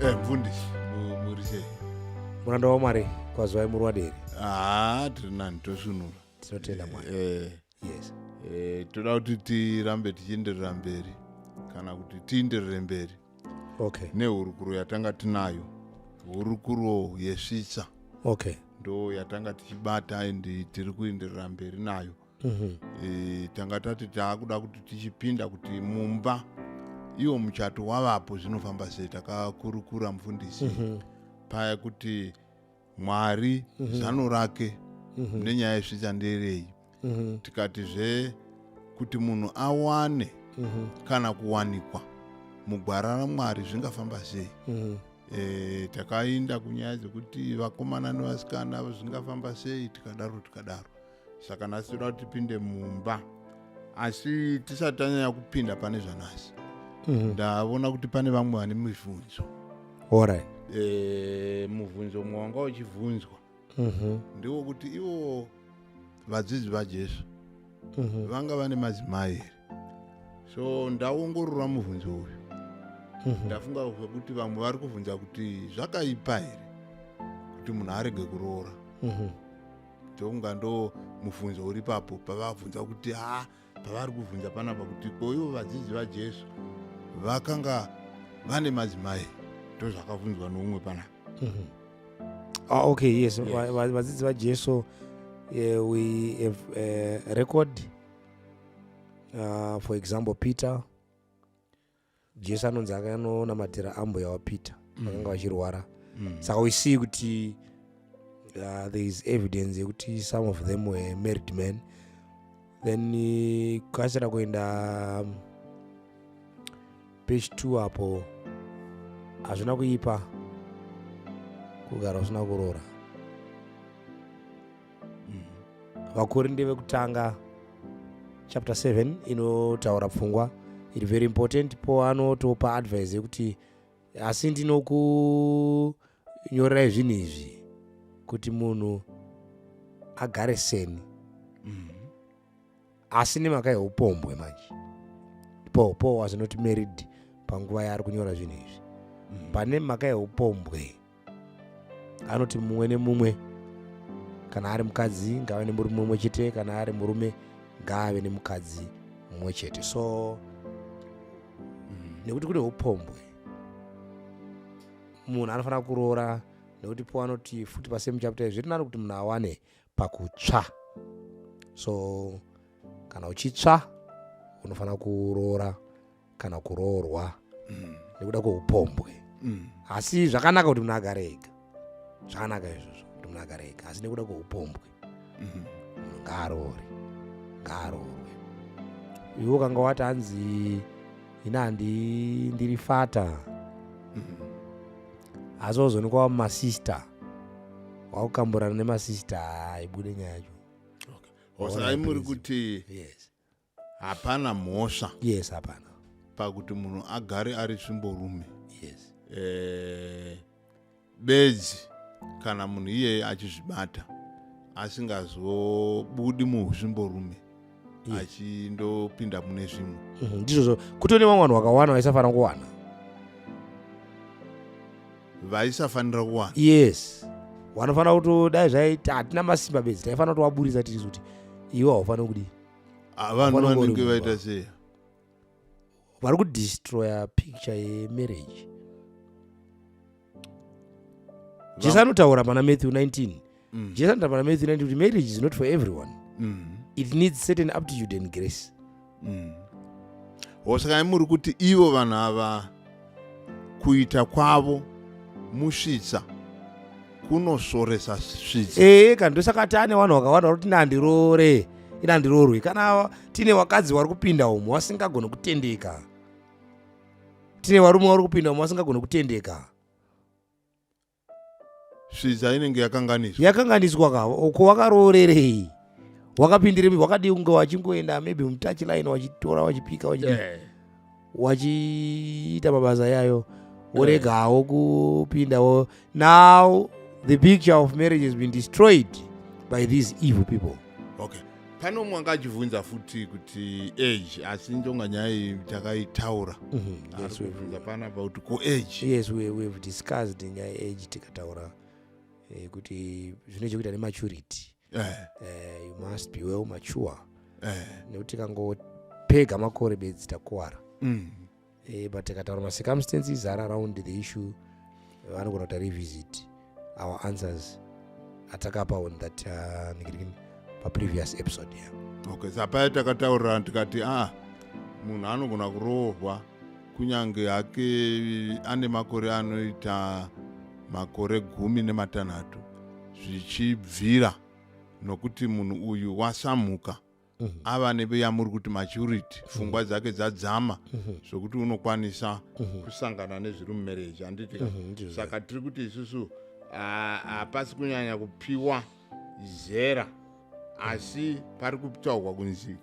Eh, mfundisi muri sei? Muranda waMwari, kwazivai muri waderi. Haa, tiri nani, tosvinura. Tinotenda Mwari. Yes. Toda kuti tirambe tichienderera mberi, kana kuti tienderere mberi nehurukuro yatanga tinayo, hurukuro yesvitsa. Ndo yatanga tichibata and tiri kuenderera mberi nayo. Tanga tati taakuda kuti tichipinda kuti mumba iwo muchato wavapo zvinofamba sei. Takakurukura, mufundisi, paya kuti Mwari zano rake nenyaya yesvitsa nderei. Tikatizve kuti munhu awane kana kuwanikwa mugwara raMwari zvingafamba sei. Takainda kunyaya dzekuti vakomana nevasikana zvingafamba sei, tikadaro tikadaro. Saka nhasi toda kuti tipinde mumba, asi tisati tanyanya kupinda pane zvanhasi, ndaona kuti pane vamwe vane mibvunzo. Mubvunzo umwe wanga uchibvunzwa ndewokuti ivo vadzidzi vaJesu vanga vane madzimai here? So ndaongorora mubvunzo uyu, ndafunga zvekuti vamwe vari kubvunza kuti zvakaipa here kuti munhu arege kuroora. Ndokunga ndo mubvunzo uri papo pavabvunza kuti, ha, pavari kubvunza panapa kuti ko ivo vadzidzi vaJesu vakanga vane madzimai? Ndo zvakabvunzwa noumwe panapa. Ah, okay, yes. Vadzidzi vaJesu, we have record, for example, Peter. Jesu anonzi akanonamatira ambuya waPeter vakanga vachirwara. Saka we see kuti there is evidence yekuti some of them were married men. Then kasira kuenda page 2 apo, hazvina kuipa kugara usina kuroora. Vakorinde vekutanga chapter 7 inotaura pfungwa iri very important. Po anotopa advice yekuti, asi ndinokunyorerai zvinhu izvi kuti munhu agare seni. Asi nemhaka yeupombwe manje, Paul was not married panguva yaari kunyora zvinhu izvi. Pane mhaka yeupombwe anoti mumwe nemumwe, kana ari mukadzi ngave nemurume mumwe chete, kana ari murume ngaave nemukadzi mumwe chete. So nekuti kune upombwe, munhu anofanira kuroora, nekuti po anoti futi pasame chapter, zviri nani kuti munhu awane pakutsva. So kana uchitsva unofanira kuroora kana kuroorwa nekuda kweupombwe. Asi zvakanaka kuti munhu agare ega, zvakanaka izvozvo kuti munhu agare ega, asi nekuda kweupombwe munhu ngaaroore, ngaaroorwe. Iwe ukanga wati hanzi ina handi ndiri fata, asi wazoonekwa mumasista wakukamburana nemasista, haibude nyaya yacho. Osai muri kuti hapana mhosva Yes, hapana. pakuti munhu agare ari tsvimborume, bedzi kana munhu iyeye achizvibata, asingazobudi muusvimborume achindopinda mune zvimwe. Ndizvozvo, kutone vamwe vanhu vakawana vaisafanira kuwana. Vaisafanira kuwana. Yes, vanofanira kuti dai zvaita hatina masimba bedzi, taifanira kuti waburisa tiri kuti iwe haufaniri kudii. Ah, vanhu Vanenge vanenge vari vaita sei? Vari kudestroya picture yemarriage. Jesu anotaura pana Matthew 19. Jesu anotaura pana Matthew 19 kuti marriage is not for everyone. It needs certain aptitude and grace. Saka muri kuti ivo vanhu ava kuita kwavo musvitsa kunosoresa svitsa? Ee, kana ndosaka tane vanhu vakawanda vari kuti nandiroore, inandiroorwe. Kana tine vakadzi vari kupinda umu vasingagoni kutendeka, tine varume vari kupinda umu vasingagoni kutendeka. Svitsa inenge yakanganiswa. Yakanganiswa ka. Uko wakaroorerei? Wakapindire, wakadii kunge wachingoenda maybe mutouch line, wachitora, wachipika, wachidii, wachiita mabasa yayo, woregawo kupindawo. Now the picture of marriage has been destroyed by these evil people. Okay. Pane umwe anga achibvunza futi kuti age, asi ndonga nyaya iyi takaitaura. Ari kubvunza panapa kuti ko age? Yes, we've discussed nyaya age, tikataura kuti zvine chekuita nematurity. You must be well mature, nekuti tikangopega makore bedzi, takuwara. But tikataura macircumstances ari around the issue, vanogona kuta revisit our answers atakapa on that paprevious episode, yeah. Okay, sapaya takataurira tikati munhu anogona kuroorwa kunyange hake ane makore anoita makore 16, zvichibvira nokuti munhu uyu wasamuka, ava neyamuri kuti maturity, pfungwa dzake dzadzama zvokuti unokwanisa kusangana nezviri mumarriage, handiti? Ndizvo. Saka tiri kuti isusu hapasi kunyanya kupiwa zera, asi pari kutaurwa kunzi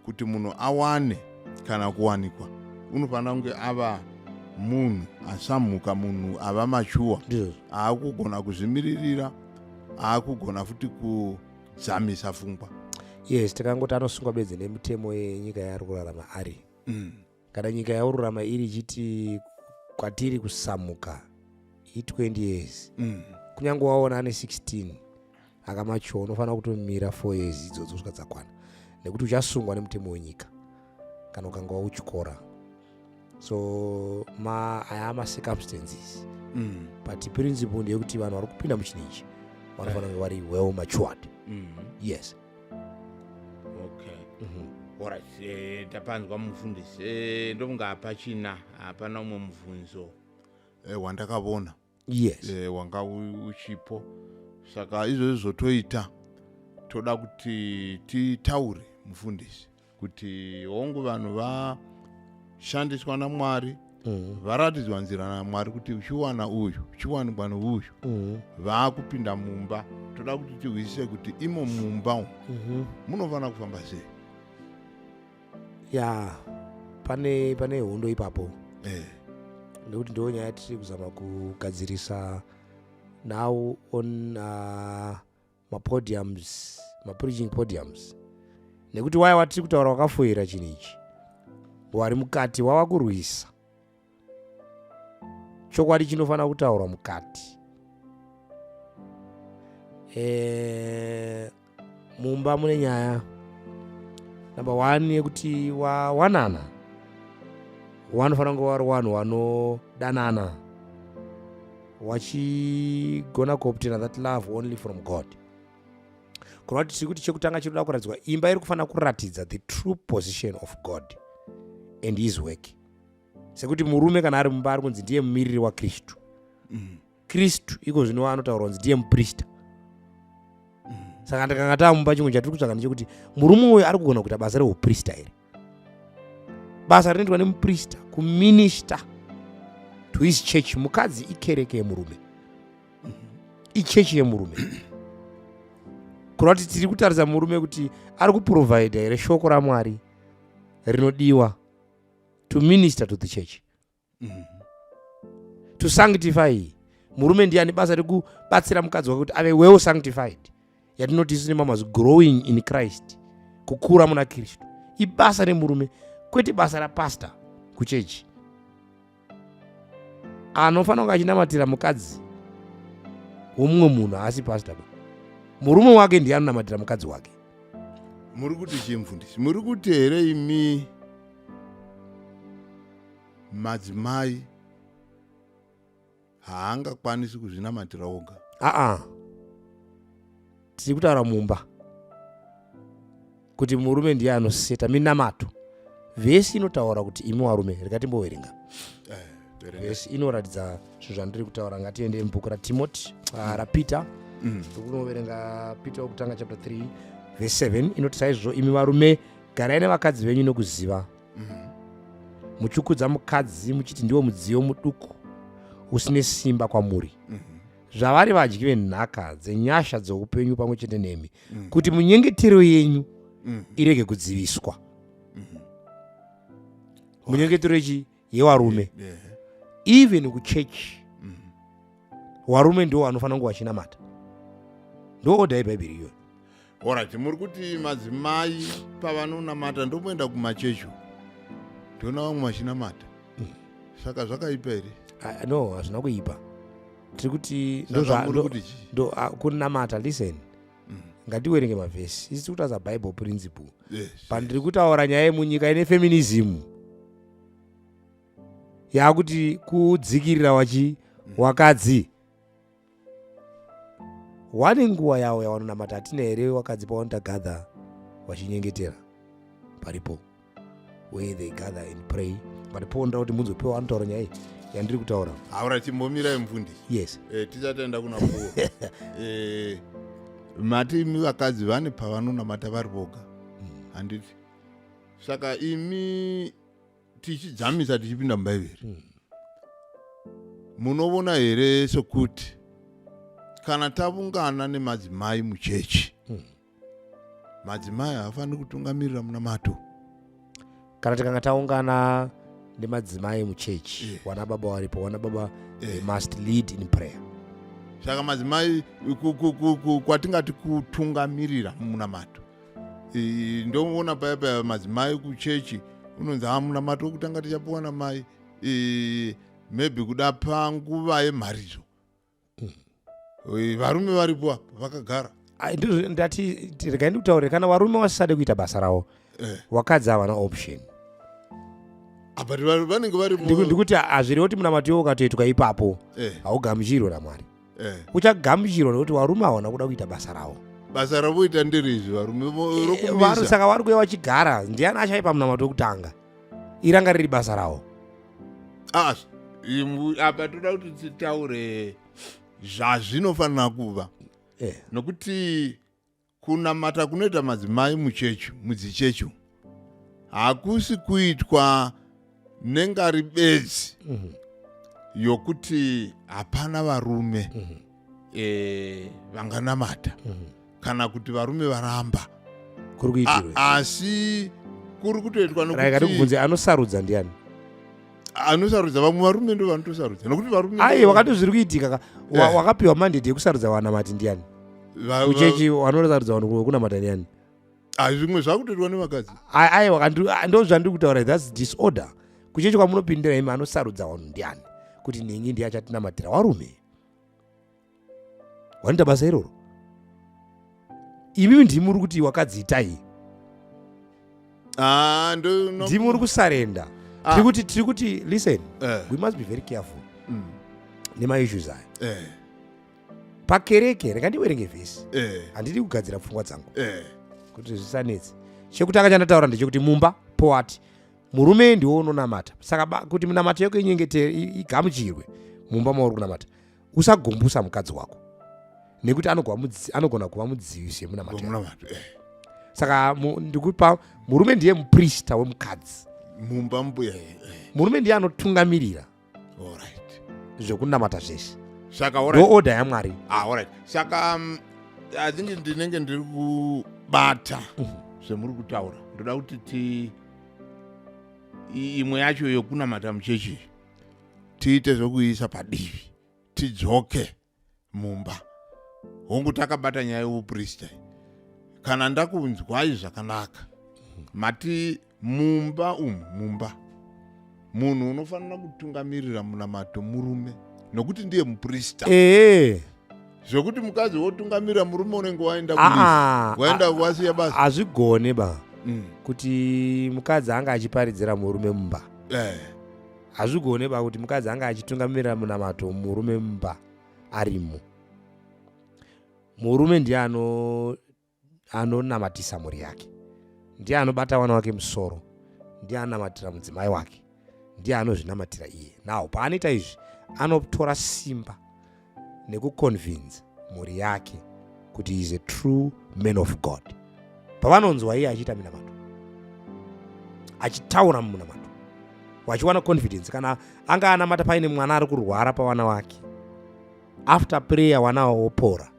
kuti munhu awane kana kuwanikwa, unofanira kunge ava munhu asamuka, munhu ava mature, aakugona kuzvimiririra, aakugona futi kudzamisa pfungwa. Yes, takangoti anosungwa bedzi nemitemo yenyika yaari kurarama ari. Kana nyika yaururama iri ichiti kwatiri kusamuka i20 years, kunyange waona ane 16 akamature, unofanira kutomira 4 years idzodzo kusvika dzakwana, nekuti uchasungwa nemutemo wenyika kana ukanga wautyora. So aya macircumstances, but principle ndeyekuti vanhu vari kupinda muchinhu ichi vanofanira kunge vari well matured. Yes. Okay, alright, tapanzwa, mufundisi. Ndokunga hapachina, hapana umwe mubvunzo wandakavona wanga uchipo. Saka izvozvi zvotoita toda kuti titaure, mufundisi, kuti hongu, vanhu vashandiswa naMwari, varatidzwa nzira naMwari kuti uchiwana uyu, uchiwanikwa neuyu, vaakupinda mumba. Toda kuti tihwisise kuti imo mumba umu munofanira kufamba sei? Ya, pane hondo ipapo, nekuti ndo nyaya tiri kuzama kugadzirisa now on mapodiums, mapreaching podiums, nekuti waya watiri kutaura wakafoira chinhu ichi, wari mukati wava kurwisa chokwadi chinofanira kutaurwa mukati. Mumba mune nyaya number one yekuti wawanana, wanofanira kunge wari wanhu wanodanana, wachigona kuobtaina that love only from God. Kureva kuti tiri kuti chekutanga chinoda kuratidzwa, imba iri kufanira kuratidza the true position of God and his work, sekuti murume kana ari mumba ari kunzi ndiye mumiriri waKristu. Kristu iko zvino anotaurwa kunzi ndiye muprista. Saka ndikanga taamumba, chimwe chatiri kutsvaga ndechekuti murume uyu ari kugona kuita basa reuprista here, basa rinoitwa nemuprista, kuminister to his church. Mukadzi ikereke yemurume, ichechi yemurume. Kureva kuti tiri kutarisa murume kuti ari kuprovhaidha here shoko raMwari rinodiwa to minister to the church, to sanctify. Murume ndiye ane basa rekubatsira mukadzi wake kuti ave well sanctified, yatinoti isu nemamazwi growing in Christ, kukura muna Kristu. Ibasa remurume, kwete basa rapastor kuchechi. Anofanira kunge achinamatira mukadzi womumwe munhu haasi pastor ba. Murume wake ndiye anonamatira mukadzi wake. Muri kuti chii, mufundisi? Muri kuti here imi madzimai haangakwanisi kuzvinamatira oga? Aa, tiri kutaura mumba kuti murume ndiye anoseta minamato. Vhesi inotaura kuti imi warume, rikatimboverenga. Verenga. Vhesi inoratidza zvinhu zvandiri kutaura. Ngatiende mubhuku raTimoti, raPeter. Tikunoverenga Peter wokutanga chapter 3 verse 7. Inoti, "Saizvozvo imi varume, garai nevakadzi venyu nokuziva, muchikudza mukadzi, muchiti ndiwo mudziyo muduku usine simba kwamuri, zvavari vadyi venhaka dzenyasha dzoupenyu pamwe chete nemi, kuti munyengetero yenyu irege kudziviswa." Munyengetero ichi yewarume. Even kuchechi, warume ndiwo vanofanira kunge vachinamata. Ndo order yebhaibheri iyoyo. Alright, muri kuti madzimai pavanonamata, ndomboenda kumachechi, ndoona vamwe vachinamata. Saka zvakaipa here? Ah, no, hazvina kuipa. Tiri kuti Saka muri kuti chii? Kunamata, listen, ngatiwerenge mavhesi. Isi tiri kutaura Bible principle. Pandiri kutaura nyaya yemunyika ine feminism yakuti kudzikirira wachi wakadzi, wane nguva yavo yavanonamata. Hatina here wakadzi pavanoita gather vachinyengetera? Paripo where they gather and pray. But Paul, ndoda kuti munzwe Paul anotaura nyaya iyi yandiri kutaura. Alright, chimbomirai, mufundisi. Yes. Tisati kuna Paul, mati imi vakadzi vane pavanonamata vari voga, handiti? Saka imi, tichidzamisa tichipinda muBhaibheri, munovona here sekuti kana tavungana nemadzimai muchechi, madzimai haafaniri kutungamirira munamato? Kana tikanga taungana nemadzimai muchechi, wana baba varipo, wana baba, they must lead in prayer. Saka madzimai kwatingati kutungamirira munamato, ndoona paya paya madzimai kuchechi unonzi, ha, munamato wekutanga tichapiwa namai. Maybe kuda panguva yemharidzo, varume varipo apa vakagara. Ai, ndati regai ndikutaurire, kana varume vasisade kuita basa ravo, wakadzi havana option. But vanenge varipo. Ndikuti hazvirevi kuti munamato iwo ukatoitwa ipapo haugamuchirwe naMwari. Uchagamuchirwa nekuti varume havana kuda kuita basa ravo. Basa ravoita nderizvi varume rokumisa. Saka vari kuuya vachigara, ndiani achaipa munamato wekutanga? Iranga riri basa ravo. Ah, apa toda kuti titaure zvazvinofanira kuva, nokuti kunamata kunoita madzimai muchechi, mudzichechi, hakusi kuitwa nengari bedzi yokuti hapana varume vanganamata kana kuti varume varamba. Kuri kuitirwe? Asi kuri kutoitwa Raika, nokuti ndikubvunze, anosarudza ndiani? Anosarudza vamwe varume, ndo vanotosarudza, nokuti varume Ai, wakati zviri kuitika ka wakapiwa mandate yekusarudza vanamati ndiani? Kuchechi vanosarudza vanhu vekunamata ndiani? Ah, zvimwe zvakutoitwa nevakadzi. Aiwa, ndo zvandiri kutaura, that's disorder. Kuchechi kwamunopindira imi, anosarudza vanhu ndiani kuti nhingi ndiye achatinamatira? Warume wanoita basa iroro. Imi ndimi muri kuti wakadziitai. Ah, Ndimi muri kusarenda. Tiri kuti listen, we must be very careful nemaissues aya. Pakereke, rega ndiverenge vhesi. Handidi kugadzira pfungwa dzangu kuti zvisanetse. Chekutanga chandataura ndechekuti mumba poati murume ndiwo unonamata. Saka kuti minamato yako inyengetere, igamuchirwe mumba mauri kunamata, usagumbusa mukadzi wako, nekuti anogona kuva mudzivisi yemunamato yako. Wemunamato. Saka ndikupa murume ndiye muprista wemukadzi. Mumba mbuya. Murume ndiye anotungamirira zvekunamata zveshe. Saka Ndo order yaMwari. Ah, alright. Saka I think ndinenge ndiri kubata zvemuri kutaura. Ndoda kuti ti imwe yacho yokunamata muchechi tiite zvokuisa padivi, tidzoke mumba. Hongu, takabata nyaya yeuprista. Kana ndakunzwai zvakanaka, mati mumba umu, mumba munhu unofanira kutungamirira munamato murume, nokuti ndiye muprista. Zvokuti mukadzi wotungamirira murume, unenge waenda Ah, waenda wasiya basa. Hazvigone ba kuti mukadzi anga achiparidzira murume mumba. Hazvigone ba kuti mukadzi anga achitungamirira munamato murume mumba arimo. Murume ndiye anonamatisa mhuri yake, ndiye anobata vana wake musoro, ndiye anonamatira mudzimai wake, ndiye anozvinamatira iye. Now paanoita izvi, anotora simba nekuconvince mhuri yake kuti he is a true man of God. Pavanonzwa iye achiita minamato, achitaura mumunamato, vachiwana confidence. Kana anga anamata paine mwana ari kurwara pavana wake, after prayer wana wopora,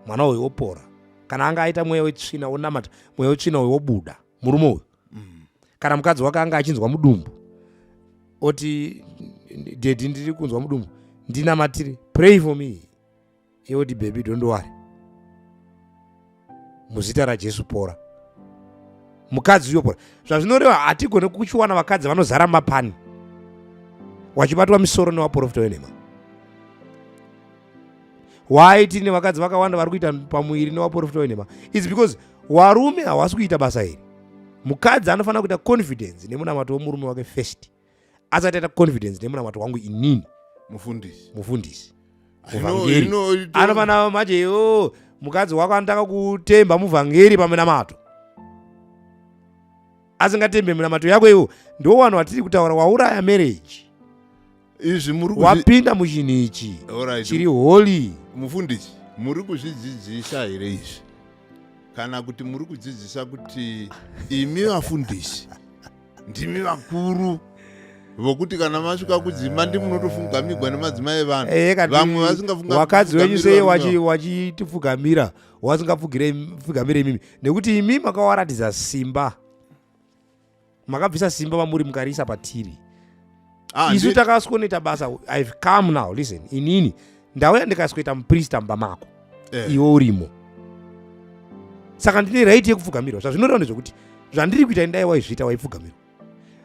mwana uyu wopora. Kana anga aita mweya wetsvina, wonamata, mweya wetsvina uyu wobuda, murume uyu. Kana mukadzi wake anga achinzwa mudumbu, oti, "Daddy, ndiri kunzwa mudumbu, ndinamatire, pray for me." Iye oti, "Baby, don't worry." Muzita raJesu pora. Mukadzi uyo pora. Zvazvinoreva, hatigone kuchiwana vakadzi vanozara mapani wachibatwa misoro nevaprofita venhema. Why tine vakadzi vakawanda vari kuita pamuviri nevaprofita venhema? It's because varume havasi kuita basa iri. Mukadzi anofanira kuita confidence nemunamato wemurume wake first, asati aita confidence nemunamato wangu inini. Mufundisi. Mufundisi, muvhangeri anofanira manje yo mukadzi wako anotanga kutemba muvhangeri pamunamato, asingatembe munamato yako iwo. Ndo vanhu vatiri kutaura, wauraya marriage. Izvi muri Wapinda muchinhu ichi chiri holy. Mufundisi, muri kuzvidzidzisa here izvi, kana kuti muri kudzidzisa kuti imi vafundisi ndimi vakuru vokuti kana masvika kudzimba ndimunotofungamigwa nemadzimai evanhu? Vamwe vasingafunga Wakadzi wenyu sei wachitipfugamira, wasingapfugamire imimi? Nekuti imi makawaratidza simba, makabvisa simba vamuri mukariisa patiri. Isu takasikonoita basa. I've come now, listen, inini ndauya ndikasikoita muprista mumba mako. Iwe urimo, saka ndine right yekupfugamirwa. Zvazvinoreva ndezvekuti zvandiri kuita, indai waizviita waipfugamirwa,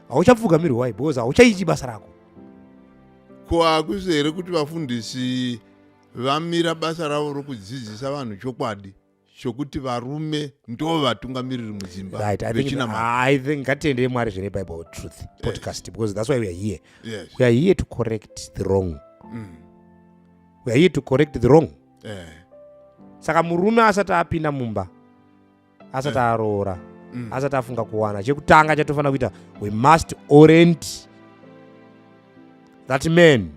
hauchapfugamirwa. Why? Because hauchaiti basa rako. Ko hakusi here kuti vafundisi vamira basa ravo rokudzidzisa vanhu chokwadi chokuti varume ndo vatungamiriri mudzimba? Right, I think, vechinamata. I think ngatiendei Mwari zvine Bible Truth Podcast, because that's why we are here. We are here to correct the wrong. We are here to correct the wrong. Saka murume asati apinda mumba, asati aroora, asati afunga kuwana, chekutanga chatofanira kuita, we must orient that man.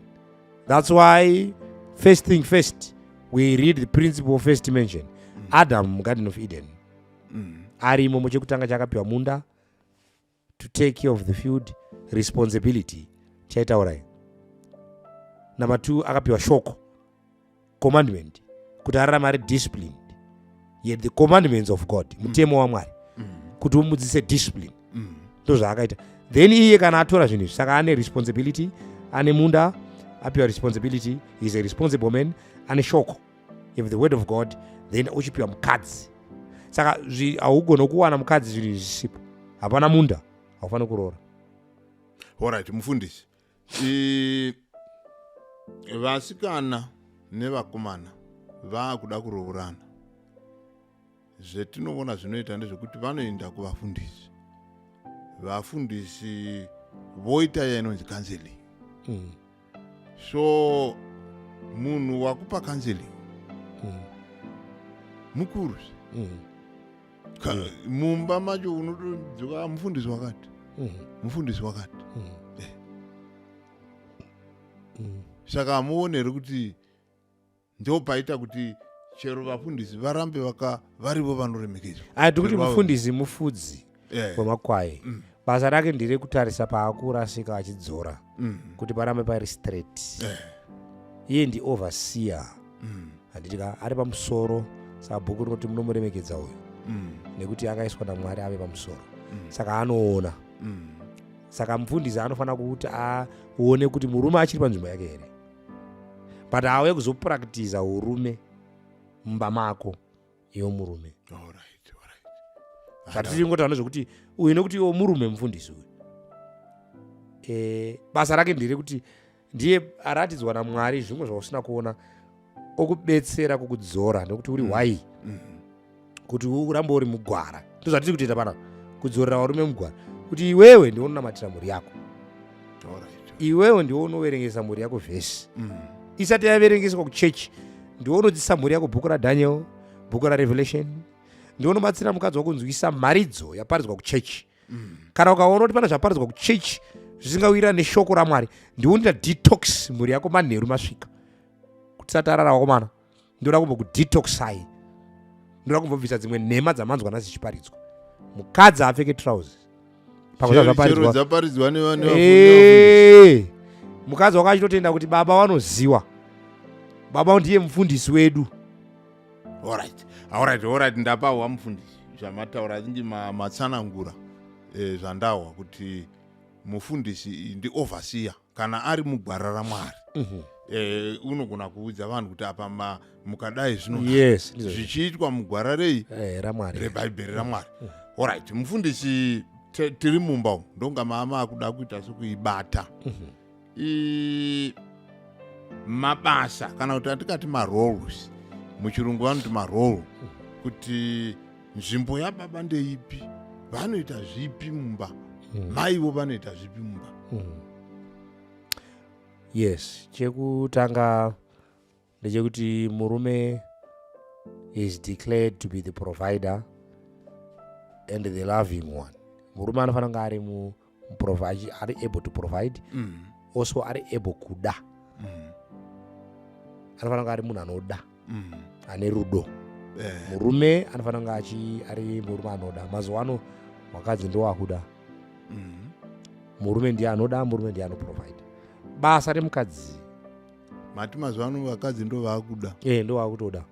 That's why first thing first, we read the principle of first mention. Adam muGarden of Eden, arimo muchekutanga chakapiwa munda, to take care of the field, responsibility chaitaurai. Number two, akapiwa shoko, commandment, kuti ararame ari disciplined, yet the commandments of God, mutemo waMwari, kuti umudzise discipline. Ndo zvaakaita. Then iye kana atora zvinhu izvi, saka ane responsibility, ane munda, apiwa responsibility, he is a responsible man, ane shoko, have the word of God, then uchipiwa mukadzi. Saka haugoni kuwana mukadzi zvinhu izvi zvisipo. Hapana munda, haufaniri kuroora. Alright, mufundisi, vasikana nevakomana vaakuda kuroorana, zvetinoona zvinoita ndezvekuti vanoenda kuvafundisi, vafundisi voita yainonzi counseling. So munhu wakupa counseling mukuru. Mumba macho unotodzoka, mufundisi wakati, mufundisi wakati. Saka hamuoni here kuti ndo paita kuti chero vafundisi varambe vaka varivo vanoremekedzwa? Ati kuti mufundisi mufudzi wemakwai. Basa rake nderekutarisa paakurasika achidzora kuti parambe pari straight. Iye ndi overseer, handiti ka? Ari pamusoro. Saka bhuku rinoti munomuremekedza uyu nekuti akaiswa naMwari ave pamusoro. Saka anoona. Saka mufundisi anofanira kuti aone kuti murume achiri panzvimbo yake here, but auye kuzopractiza urume mumba mako iwe murume. Alright. Zvatiri ngotaura nezvekuti uyu, nekuti iwo murume mufundisi uyu, basa rake nderekuti ndiye aratidzwa naMwari zvimwe zvausina kuona, okubetsera kukudzora nekuti uri hwai, kuti urambe uri mugwara. Ndozvatiri kutoita panapa, kudzorera varume mugwara, kuti iwewe ndiwe unonamatira mhuri yako, iwewe ndiwe unoverengesa mhuri yako vhesi isati yaverengeswa kuchechi, ndiwe unodzidzisa mhuri yako bhuku raDaniel, bhuku raRevelation, ndiwe unobatsira mukadzi wakunzwisa mharidzo yaparidzwa kuchechi. Kana ukaona kuti pane zvaparidzwa kuchechi zvisingawirira neshoko raMwari, ndiwe unoita detox mhuri yako manheru masvika, kuti satarara, wakomana, ndoda kumbokudetoxai, ndoda kumbobvisa dzimwe nhema dzamanzwa nhasi dzichiparidzwa. Mukadzi apfeke trousers pamwe Chero zvaparidzwa. Dzaparidzwa nevafundisi. Mukadzi wako achitotenda kuti baba vanoziwa, baba ndiye mufundisi wedu. Alright, ndapahwa, mufundisi, zvamataura. Atingi matsanangura zvandahwa kuti mufundisi ndi overseer kana ari mugwara raMwari. Unogona kuudza vanhu kuti apa mukadai zvino. Yes. Zvichiitwa mugwara rei? Ramwari. Rebhaibheri raMwari. Alright, mufundisi, tiri mumba umu, ndonga mama akuda kuita sekuibata. Mabasa kana kuti atikati maroles, muchirungu vanoti marole, kuti nzvimbo yababa ndeipi, vanoita zvipi mumba, maivo vanoita zvipi mumba? Yes, chekutanga ndechekuti murume is declared to be the provider and the loving one. Murume anofanira kunge ari ari able to provide, also ari able kuda. Anofanira kunge ari munhu anoda, ane rudo. Murume anofanira kunge ari murume anoda. Mazuva ano wakadzi ndowakuda. Murume ndiye anoda, murume ndiye anoprovide. Basa remukadzi Mati mazuva ano vakadzi ndo vaakuda? E, ndo wakutoda.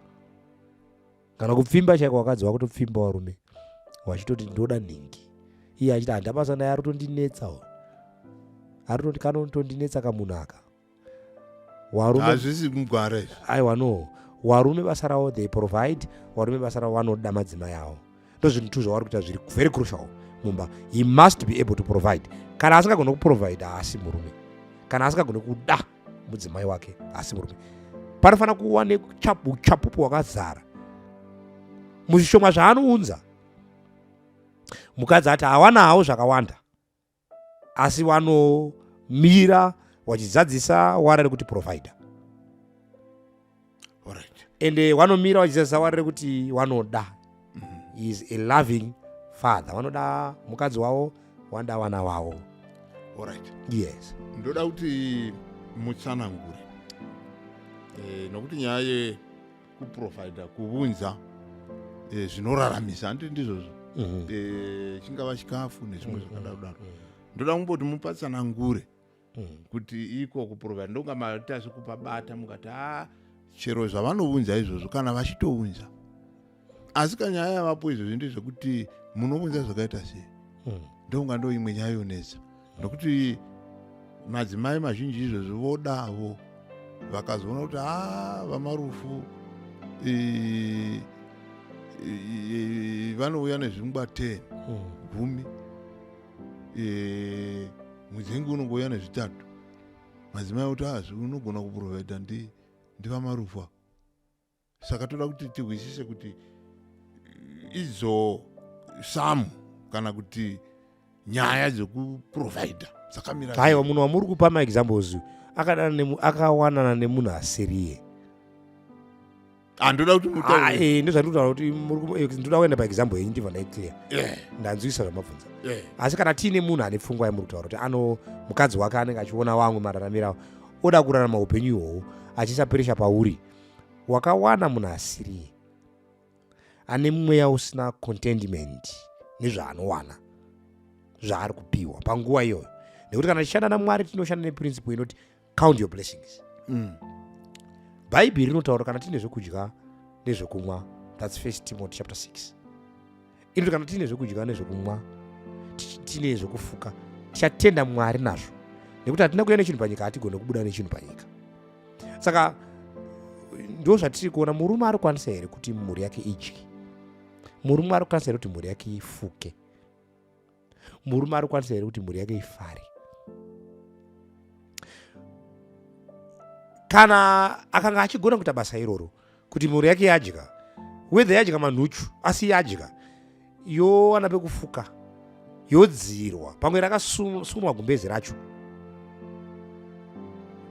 Kana kupfimba chaiko, vakadzi vakutopfimba varume, vachitoti ndoda nhingi, iye achiti handabasa naye, ari kutondinetsa, ari kanotondinetsa kamunhu aka. Warume Hazvisi mugwara izvi. Aiwa, no. Warume basa ravo, they provide. Warume basa ravo, vanoda madzimai avo. Ndo zvinhu tu zvavari kuita zviri very crucial mumba. He must be able to provide. Kana asingagoni kuprovide, haasi murume. Kana asingagoni kuda mudzimai wake, haasi murume. Panofanira kuva neuchapupu hwakazara muzvishoma zvaanounza. Mukadzi ati hawanawo zvakawanda, asi vanomira vachizadzisa wara rekuti provider. Ende vanomira vachizadzisa wara rekuti vanoda. Is a loving father. Vanoda mukadzi wavo, vanoda vana vavo. Alright. Yes. Ndoda kuti mutsanangure, nokuti nyaya yekuprovida, kuunza zvinoraramisa, handiti ndizvozvo? Chingava chikafu nezvimwe zvakadaro daro. Ndoda kumboti mupatsanangure kuti iko kuprovida, ndonga maita sekupabata mukati a chero zvavanounza izvozvo, kana vachitounza, asi kanyaya yavapo izvozvi ndezvekuti munounza zvakaita sei? Ndonga ndo imwe nyaya yonetsa, nokuti madzimai mazhinji izvozvi vodavo vakazoona kuti a vaMarufu vanouya nezvingwa 10, 10, mudzengi unongouya nezvitatu. Madzimai oti azvi unogona kuprovida ndivaMarufu ava. Saka toda kuti tihwisise kuti idzo samu kana kuti nyaya dzekuprovida dzakamira sei. Aiwa, munhu wamuri kupa maexamples akadana akawanana nemunhu asiriye. Handoda kuti Ah, mutaure. Ndozvandiri kutaura kuti ndoda kuenda paexample yenyu, ndibva ndaiclear. Ndanzwisa zvamabvunza. Asi kana tiine munhu ane pfungwa yamuri kutaura kuti ano mukadzi wake anenge achiona vamwe mararamiro avo, oda kurarama upenyu ihwohwo, achiisa pressure pauri, wakawana munhu asiriye, ane mweya usina contentment nezvaanowana, zvaari kupiwa panguva iyoyo. Nekuti kana tichishanda naMwari, tinoshanda neprinciple inoti count your blessings. Bhaibheri rinotaura kana tiine zvekudya nezvekumwa. That's First Timothy chapter 6. Inoti kana tiine zvekudya nezvekumwa, tiine zvekufuka, tichatenda Mwari nazvo, nekuti hatina kuuya nechinhu panyika, hatigone kubuda nechinhu panyika. Saka ndo zvatiri kuona. Murume ari kukwanisa here kuti mhuri yake idye? Murume ari kukwanisa here kuti mhuri yake ifuke? Murume ari kukwanisa here kuti mhuri yake ifare? Kana akanga achigona kuita basa iroro kuti mhuri yake yadya, whether yadya manhuchu, asi yadya, yowana pekufuka, yodzirwa, pamwe rakasunwa gumbezi racho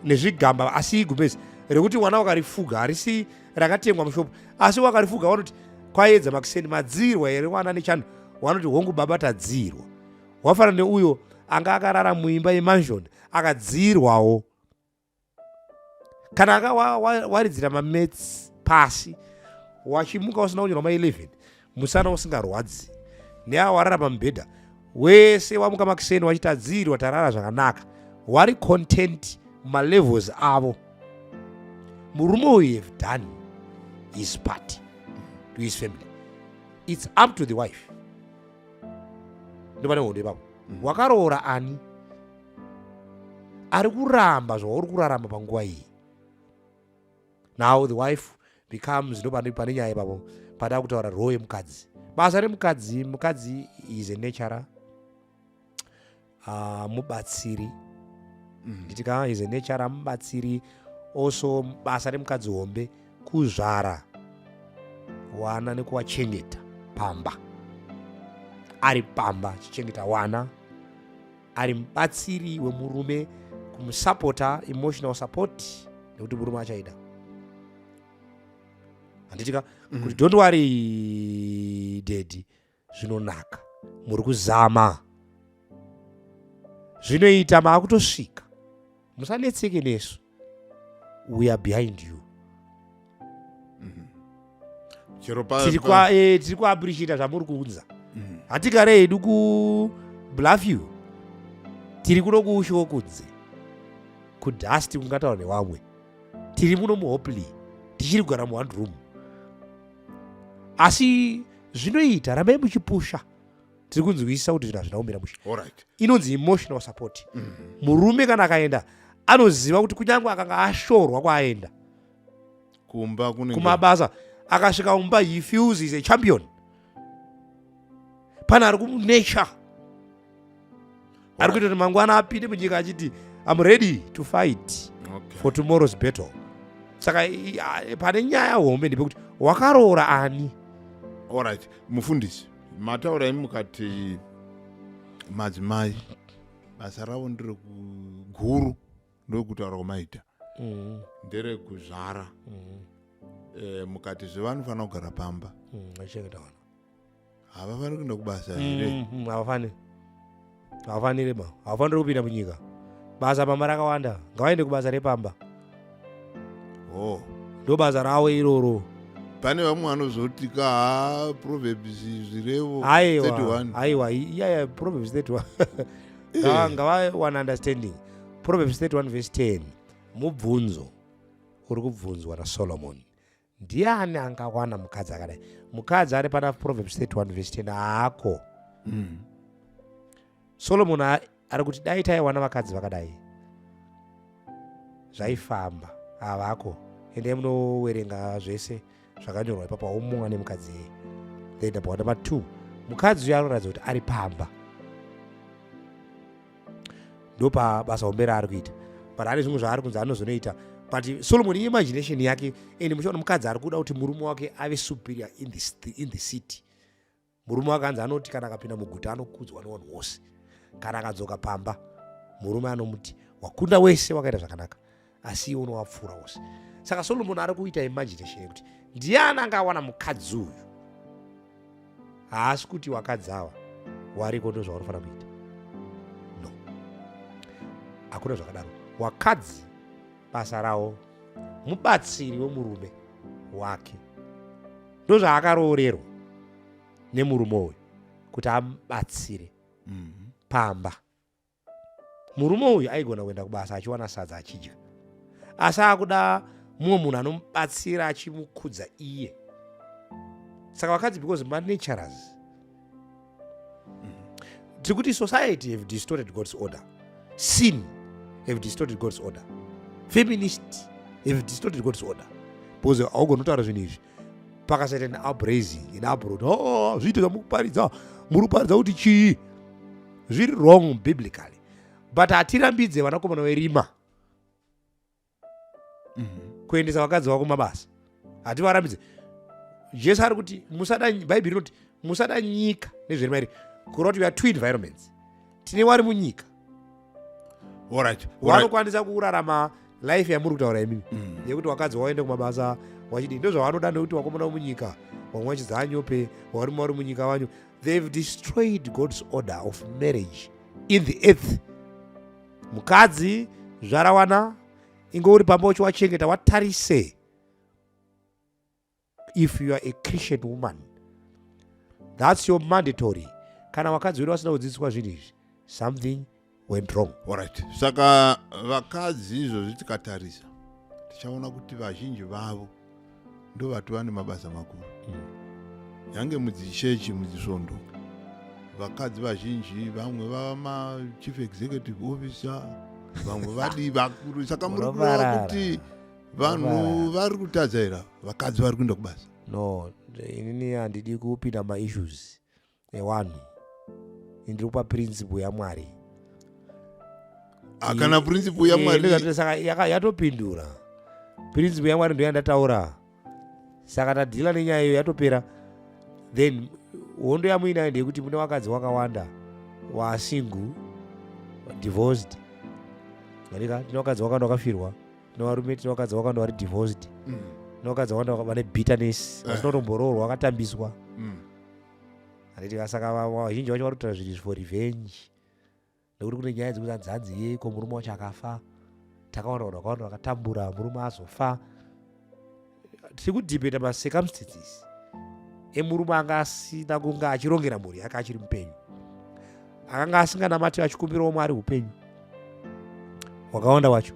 nezvigamba, asi gumbezi rekuti wana wakarifuga, harisi rakatengwa mushopu, asi wakarifuga, wanoti kwaedza makuseni, madzirwa here wana nechando? Wanoti hongu baba, tadzirwa. Wafanana neuyo anga akarara muimba yemansion akadzirwawo. Kana anga waridzira mamets pasi, wachimuka usina kunyorwa ma11, musana usingarwadzi, neawa warara pamubhedha wese, wamuka makuseni wachitadzirwa, tarara zvakanaka, wari content mumalevels avo. Murume uyu have done his part to his family. It's up to the wife. Ndopane hondo ipapo. Wakaroora ani ari kuramba zvauri kurarama panguva iyi? Now the wife becomes, ndo pane nyaya ipapo pada kutaura role yemukadzi, basa remukadzi. Mukadzi is a nurturer, mubatsiri. Nditika is a nurturer, mubatsiri. Also basa remukadzi hombe kuzvara wana nekuwachengeta pamba, ari pamba achichengeta wana, ari mubatsiri wemurume, kumusapota, emotional support, nekuti murume achaida, handitika? Kuti don't worry daddy, zvinonaka, muri kuzama, zvinoita, maakutosvika, musanetseke nesu, we are behind you. Chero Tiri tiri kuappreciata zvamuri kuunza. Hatigare hedu kubluff you, tiri kuno kuushewo kunze kudust, kungataura nevamwe, tiri muno muHopley, tichiri kugara muone room, asi zvinoita, rambai muchipusha, tiri kunzwisisa kuti zvinhu hazvina kumira mushe. Inonzi emotional support. Murume kana akaenda anoziva kuti kunyange akanga ashorwa kwaaenda kumba kunenge kumabasa, akasvika kumba he feels is a champion, pane ari kumunurture, ari kuita kuti mangwana apinde munyika achiti, "I'm ready to fight for tomorrow's battle." Saka pane nyaya hombe ndepekuti wakaroora ani. Alright, mufundisi, mataura imi mukati madzimai basa ravo nderekuguru, ndokutaura kwamaita, nderekuzvara. Mukati zvevanofanira kugara pamba. Achichengeta vana. Havafaniri kuenda kubasa here? Havafani, havafaniri ma, havafaniri kupinda munyika. Basa pamba rakawanda, ngavaende kubasa repamba. Oh. Ndo basa ravo iroro. Pane vamwe vanozoti ka, ha, Proverbs, Zvirevo Aiwa. 31. Aiwa, iyaya Proverbs 31, ngavawana understanding. Proverbs 31 verse 10 mubvunzo uri kubvunzwa naSolomon: ndiani angawana mukadzi akadai? Mukadzi ari pana Proverbs 31 verse 10 haako. Solomon ari kuti dai taiwana vakadzi vakadai zvaifamba. Havako. Endai munowerenga zvese zvakanyorwa ipapo, haumuwa nemukadzi iyeye. Then number one. Number two, mukadzi uyo anoratidza kuti ari pamba, ndopabasa hombe raari kuita, but ane zvimwe zvaari kunzi anozonoita. But Solomon, imagination yake, and muchiona mukadzi ari kuda kuti murume wake ave superior in the city. Murume wake anzi anoti kana akapinda muguta anokudzwa nevanhu vose, kana akadzoka pamba murume anomuti, "Wakunda wese, wakaita zvakanaka," asi iwe unowapfuura wose. Saka Solomon ari kuita imagination yekuti ndiani angawana mukadzi uyu. Haasi kuti wakadzi ava wariko ndo zvaunofanira kuita. No, hakuna zvakadaro. Wakadzi basa ravo mubatsiri wemurume wake, ndozvaakaroorerwa nemurume uyu kuti amubatsire pamba. Murume uyu aigona kuenda kubasa achiwana sadza achidya, asi akuda mumwe munhu anomubatsira achimukudza iye. Saka vakadzi, because manurturers, tiri kuti society have distorted God's order, sin have distorted God's order, feminist have distorted God's order, because haugoni kutaura zvinhu izvi pakasaita an uprising, an uproar. Oh, zviito zvamukuparidza, muri kuparidza kuti chii? Zviri wrong biblically, but hatirambidze vanakomana verima kuendesa vakadzi vako mabasa, hativarambidze. Jesu ari kuti musada, Bhaibheri rinoti musada nyika nezviri mairi, kureva kuti we are two environments. Tine wari munyika vanokwanisa kurarama life yamuri kutaura imimi yekuti wakadzi waende kumabasa wachidii, ndo zvavanoda, nekuti vakomana munyika vamwe vachidzanyope, varume vari munyika vanyu, they've destroyed God's order of marriage in the earth. Mukadzi zvarawana, inge uri pamba uchiwachengeta, watarise. If you are a Christian woman, that's your mandatory. Kana vakadzi vedu vasina kudzidziswa zvinhu izvi, something went wrong. Alright, saka vakadzi izvozvi tikatarisa tichaona kuti vazhinji vavo ndo vatova nemabasa makuru. Nyange mudzichechi, mudzisvondo, vakadzi vazhinji vamwe vava machief executive officer, vamwe vadii, vakuru. Saka muri kureva Unoparara. kuti Vanhu vari kutadza here ava? Vakadzi vari kuenda kubasa? No, inini handidi kupinda maissues ewanhu. Ndiri kupa principle yaMwari. Ah, kana principle yaMwari eh, saka yatopindura. Principle yaMwari ndo yandataura. Saka tadhila nenyaya iyo yatopera. Then hondo yamuinayo ndeyekuti mune vakadzi wakawanda wasingle, divorced. Andika tine vakadzi wakawanda wakafirwa, tine varume, tine vakadzi wakawanda vari divorced. Tine vakadzi wakawanda vane bitterness, vasina kutomboroorwa, vakatambiswa. Handiti saka vazhinji vacho vari kutaura zvinhu for revenge. Nekuti kune nyaya dzekuti hanzi hanzi ye ko murume wacho akafa, takawana vanhu vakawanda vakatambura, murume azofa. Tiri kudhibheta macircumstances emurume anga asina kunge achirongera mhuri yake achiri mupenyu, akanga asinganamati achikumbirawo Mwari upenyu wakawanda wacho,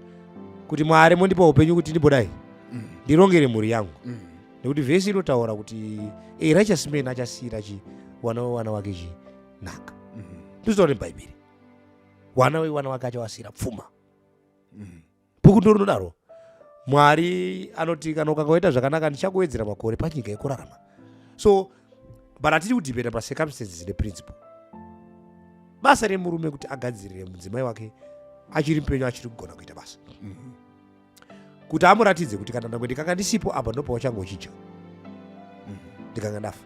kuti Mwari mondipa upenyu kuti ndimbodai ndirongere mhuri yangu. Nekuti vhesi inotaura kuti a righteous man achasiyira chi wana wevana wake chi nhaka. Ndozvitaura neBhaibheri, wana wevana wake achawasiyira pfuma. Bhuku ndo rinodaro. Mwari anoti kana ukanga waita zvakanaka ndichakuwedzera makore panyika yekurarama. So but hatidi kudhibheta pacircumstances neprinciple. Basa remurume kuti agadzirire mudzimai wake achiri mupenyu, achiri kugona kuita basa, kuti amuratidze kuti kana ndangwe ndikanga ndisipo apa ndopa uchange uchidya, ndikanga ndafa.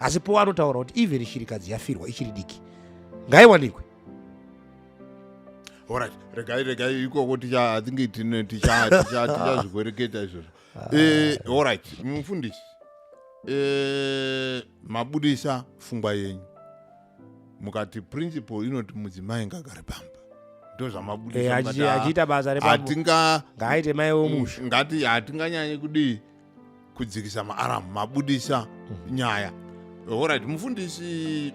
Asi po anotaura kuti even shirikadzi yafirwa ichiri diki ngaiwanikwe. Alright, regai ikoko ticha, I think tine tichazvikwereketa izvozvo. Alright, mufundisi, mabudisa pfungwa yenyu mukati principle inoti mudzimai ngagare pamba, ndo zvamabudisa. Mukati, achiita basa repamba. Hatinga ngaaite mai wemusha. Ngati hatinganyanyi kudii kudzikisa maaramu, mabudisa nyaya. Alright, mufundisi,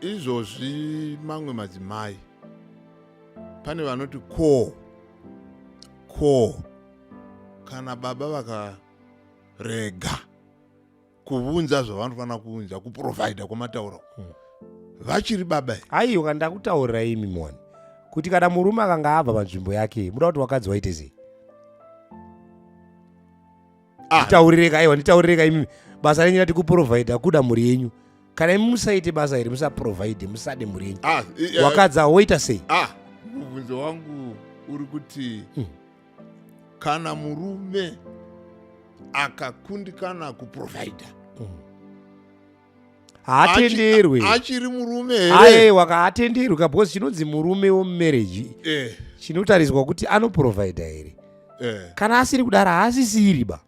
izvozvi mamwe madzimai pane vanoti ko kana baba vakarega kuunza zvavanofanira kuunza, kuprovhaidha kwamatauro, vachiri baba here? Aiwa, ndakutaurira imi moni kuti kana murume akanga abva panzvimbo yake, muda kuti wakadzi waite sei? Ah. Nditaurireka, aiwa, nditaurireka imi. Basa renyu rati kuprovhaidha kuda mhuri yenyu. Kana imi musaite basa iri, musaprovhaidhe, musade mhuri yenyu, Ah, wakadzi awoita sei? Ah, mubvunzo wangu uri kuti kana murume akakundikana kuprovhaidha, Haatenderwe. Achiri murume here? Aiwa, kaatenderwe ka, because chinonzi murume wemumarriage chinotariswa kuti anoprovhaidha here. Kana asiri kudaro, haasisiri ba.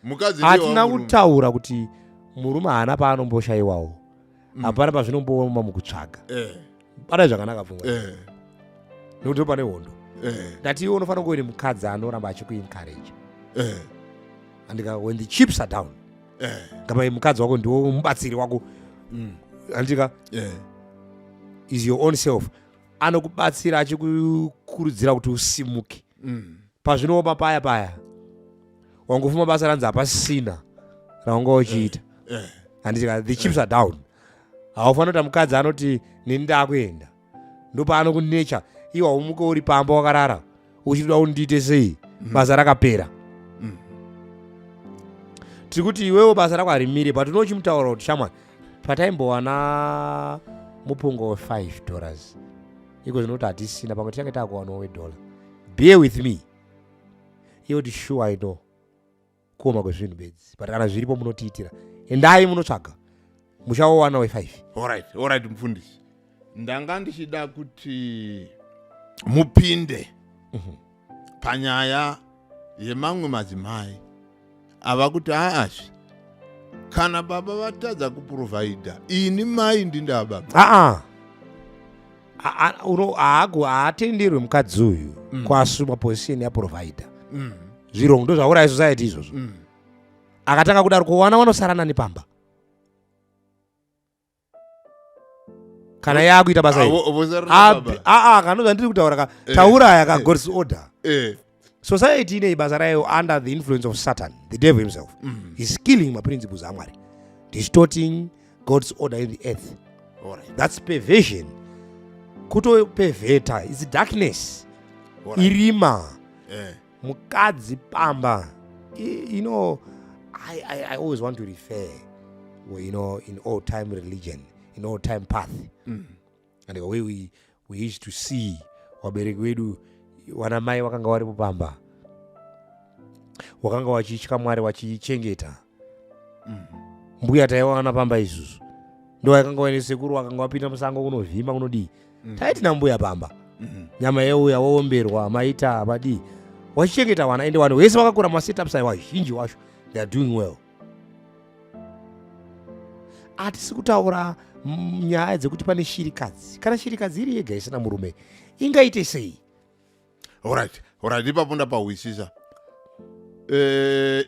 Mukadzi ndiye Hatina wamurume. kutaura kuti murume haana paanomboshaiwawo. Hapana pazvinombooma mukutsvaga. Bada zvakanaka pfungwa, nekuti pane hondo. Ndati iwe unofanira kunge uine mukadzi anoramba achikuencourage, andika, when the chips are down. Ngapa mukadzi wako ndiwo mubatsiri wako, andika, is your own self, anokubatsira achikukurudzira kuti usimuke pazvinooma paya paya wangofuma basa ranzi hapasisina raunga uchiita, handiti, the chips are down. Haufanira kuita mukadzi anoti neni ndakuenda, ndopaanokunecha iwe haumuke uri pamba wakarara uchitoda kundiite sei, basa rakapera. Tiri kuti iwewo basa rako harimire, but unochimutaura kuti shamwari, pataimbowana mupungo we$5, iko zvinoti hatisina, pamwe tichange taakuwanawo wedollar, bear with me. Iye kuti sure, I know kuoma kwezvinhu bedzi, but kana zviripo munotiitira, endai munotsvaga, muchaowana we5. Alright, mufundisi, ndanga ndichida kuti mupinde panyaya yemamwe madzimai ava kuti aazvi kana baba vatadza kuprovhaidha, ini mai ndindava baba. Aa, uno haatenderwe mukadzi uyu kuasuma position yaprovider. Zvirongo ndo zvauraya society izvozvo. Akatanga kudaro, kuwana vanosara nani pamba kana yakuita basa Ah, iri? vosara nababa. Aa, kana zvandiri kutaura ka, tauraya ka God's order. Society ine basa rayo under the influence of Satan, the devil himself is killing maprinciples aMwari, distorting God's order in the earth. That's perversion, kutoperverta, it's darkness, irima. Mukadzi pamba, I always want to refer, in old time religion, in old time path, and the way we used to see vabereki vedu, vana mai vakanga varipo pamba, wakanga wachitya Mwari, wachichengeta. Mbuya taiwana pamba isusu, ndo vakanga vaine sekuru, vakanga vapinda musango kunovhima, kunodii. Taiti nambuya pamba, nyama yeuya woomberwa, maita madii, wachichengeta vana. Ende vanhu vese vakakura masetups aiwa, zhinji wacho they are doing well. Hatisi kutaura nyaya dzekuti pane shirikadzi. Kana shirikadzi iri yega isina murume, ingaite sei? Alright, ipapo ndapahwisisa.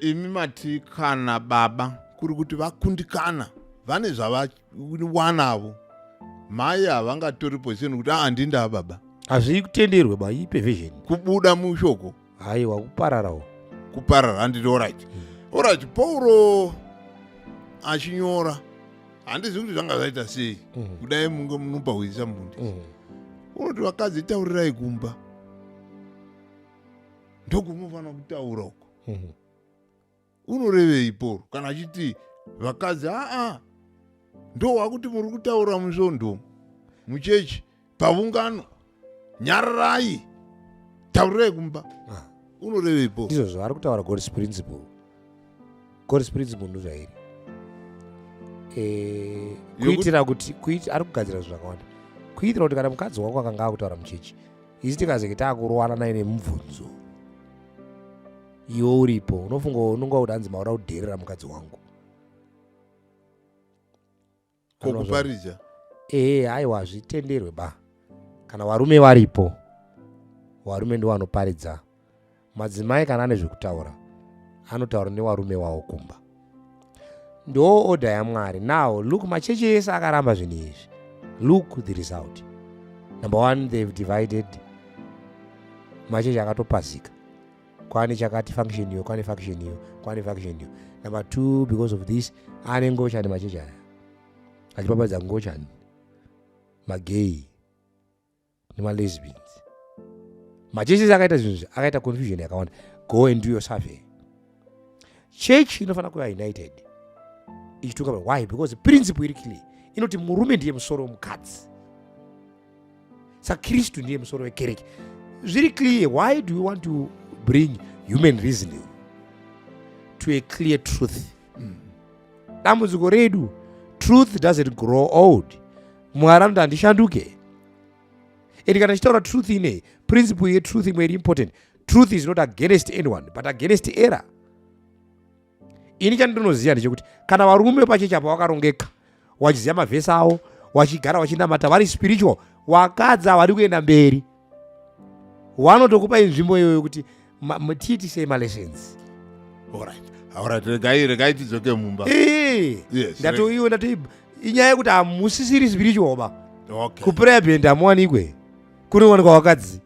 Imi mati kana baba kuri kuti vakundikana, vane zvavawanavo, mai havangatori position kuti aa, ndindaa baba. Hazvii kutenderwe ba, iperversion. Kubuda mushoko. Haiwa, kupararawo. Kuparara, handiti? Alright, Pauro achinyora, handizivi kuti zvanga zvaita sei. Kudai munge munopahwisisa, mufundisi. Unoti vakadzi taurirai kumba, ndokumufanira kutaura uko. Unorevei Pauro kana achiti vakadzi aa, ndo wakuti muri kutaura musvondo, muchechi, paungano, nyararai, taurirai kumba? Unorevei, Pauro? Ndizvo zvavari kutaura, God's principle. God's principle ndozvairi. Kuitira kuti ari kugadzira zvinhu zvakawanda, kuitira kuti kana mukadzi wako akanga akutaura muchechi, isi tikazenge taakurowana naye nemubvunzo, iwe uripo, unofunga unonga kuti hanzi maura kudherera mukadzi wangu. Kokuparidza? Ehe, aiwa, hazvitenderwe ba. Kana varume varipo, varume ndo vanoparidza. Madzimai kana ane zvekutaura, anotaura nevarume wavo kumba. Ndo order yaMwari. Now look, machechi ese akaramba zvinhu izvi, look the result. Number one, they've divided machechi, akatopazika, kwane chakati function iyo, kwane function iyo, kwane function iyo. Number two, because of this, ane ngochani machechi aya, achipapadza ngochani, magay nemalesbians. Machechi akaita zvinhu izvi, akaita confusion yakawanda. Go and do your survey. Church inofanira kuva united ichitunga. Why? Because principle iri clear, inoti murume ndiye musoro wemukadzi, saKristu ndiye musoro wekereke. Zviri clear. Why do you want to bring human reasoning to a clear truth? Dambudziko redu, truth doesn't grow old. Mwari anoti handishanduke. And kana tichitaura truth inei, principle yetruth imwe iri important: truth is not against anyone but against error. Ini chandinoziva ndechekuti kana varume pachechi apa vakarongeka, wachiziva mavhesi avo, wachigara wachinamata, vari spiritual, wakadzi havari kuenda mberi, wanotokupai nzvimbo iyoyo kuti tiitisei malessons. Alright, regai tidzoke mumba. Yes. Ndatoiwe, ndatoi inyaya yekuti hamusisiri spiritual ba. Kuprayer band hamuwanikwe, kunowanikwa wakadzi.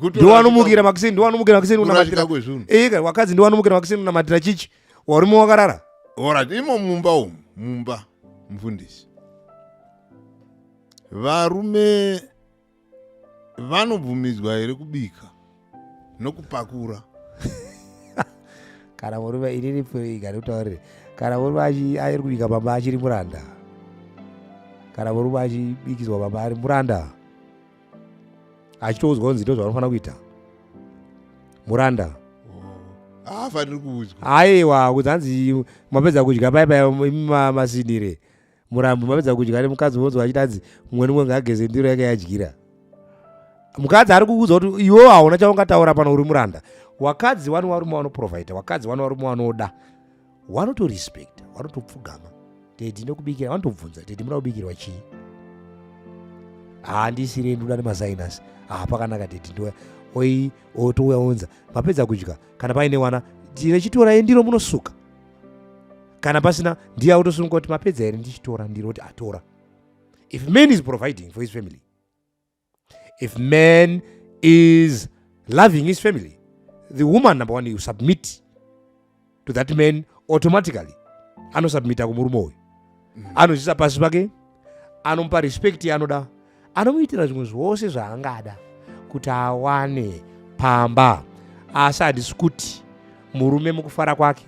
Ndiwanomukira makuseni, ndiwanomukira makuseni kunamatira. Kurashika kwezvinhu. Eka, wakadzi ndiwanomukira makuseni kunamatira chichi, warume wakarara. Alright, imo mumba umu, mumba, mufundisi, varume vanobvumidzwa here kubika nokupakura? Kana murume, inini igari kutaurire, kana murume ari kubika pamba, achiri muranda. Kana murume achibikiswa pamba, ari muranda, achitoudzwa kunzi ndo zvavanofanira kuita, muranda. Haafaniri kuudzwa. Aiwa, kunzi hanzi mapedza kudya pai pai, imi masinire murambo, mapedza kudya nemukadzi, wonzwa achiti hanzi mumwe nemumwe ngaageze ndiro yake yadyira. Mukadzi ari kukuudza kuti iwewo hauna chaungataura pano, uri muranda. Wakadzi wani varume vanoprovhaida, wakadzi wani varume vanoda, vanotorespecta, vanotopfugama, "Daddy, ndokubikira." Vanotobvunza, "Daddy, muda kubikirwa chii?" "Handisiri, ndoda nemasinus." "Ah, pakanaka daddy, ndoya." Oi, otouya, onza, "Mapedza kudya?" Kana paine wana, "Tirechitora ndiro munosuka." Kana pasina, ndiye autosununguka kuti, "Mapedza here, ndichitora ndiro?" Kuti atora. If man is providing for his family, if man is loving his family, the woman, number one, you submit to that man automatically. Anosubmita kumurume uyu, anozvisa pasi pake, anomupa respect yaanoda, anomuitira zvimwe zvose zvaangada kuti awane pamba. Asi handisi kuti murume mukufara kwake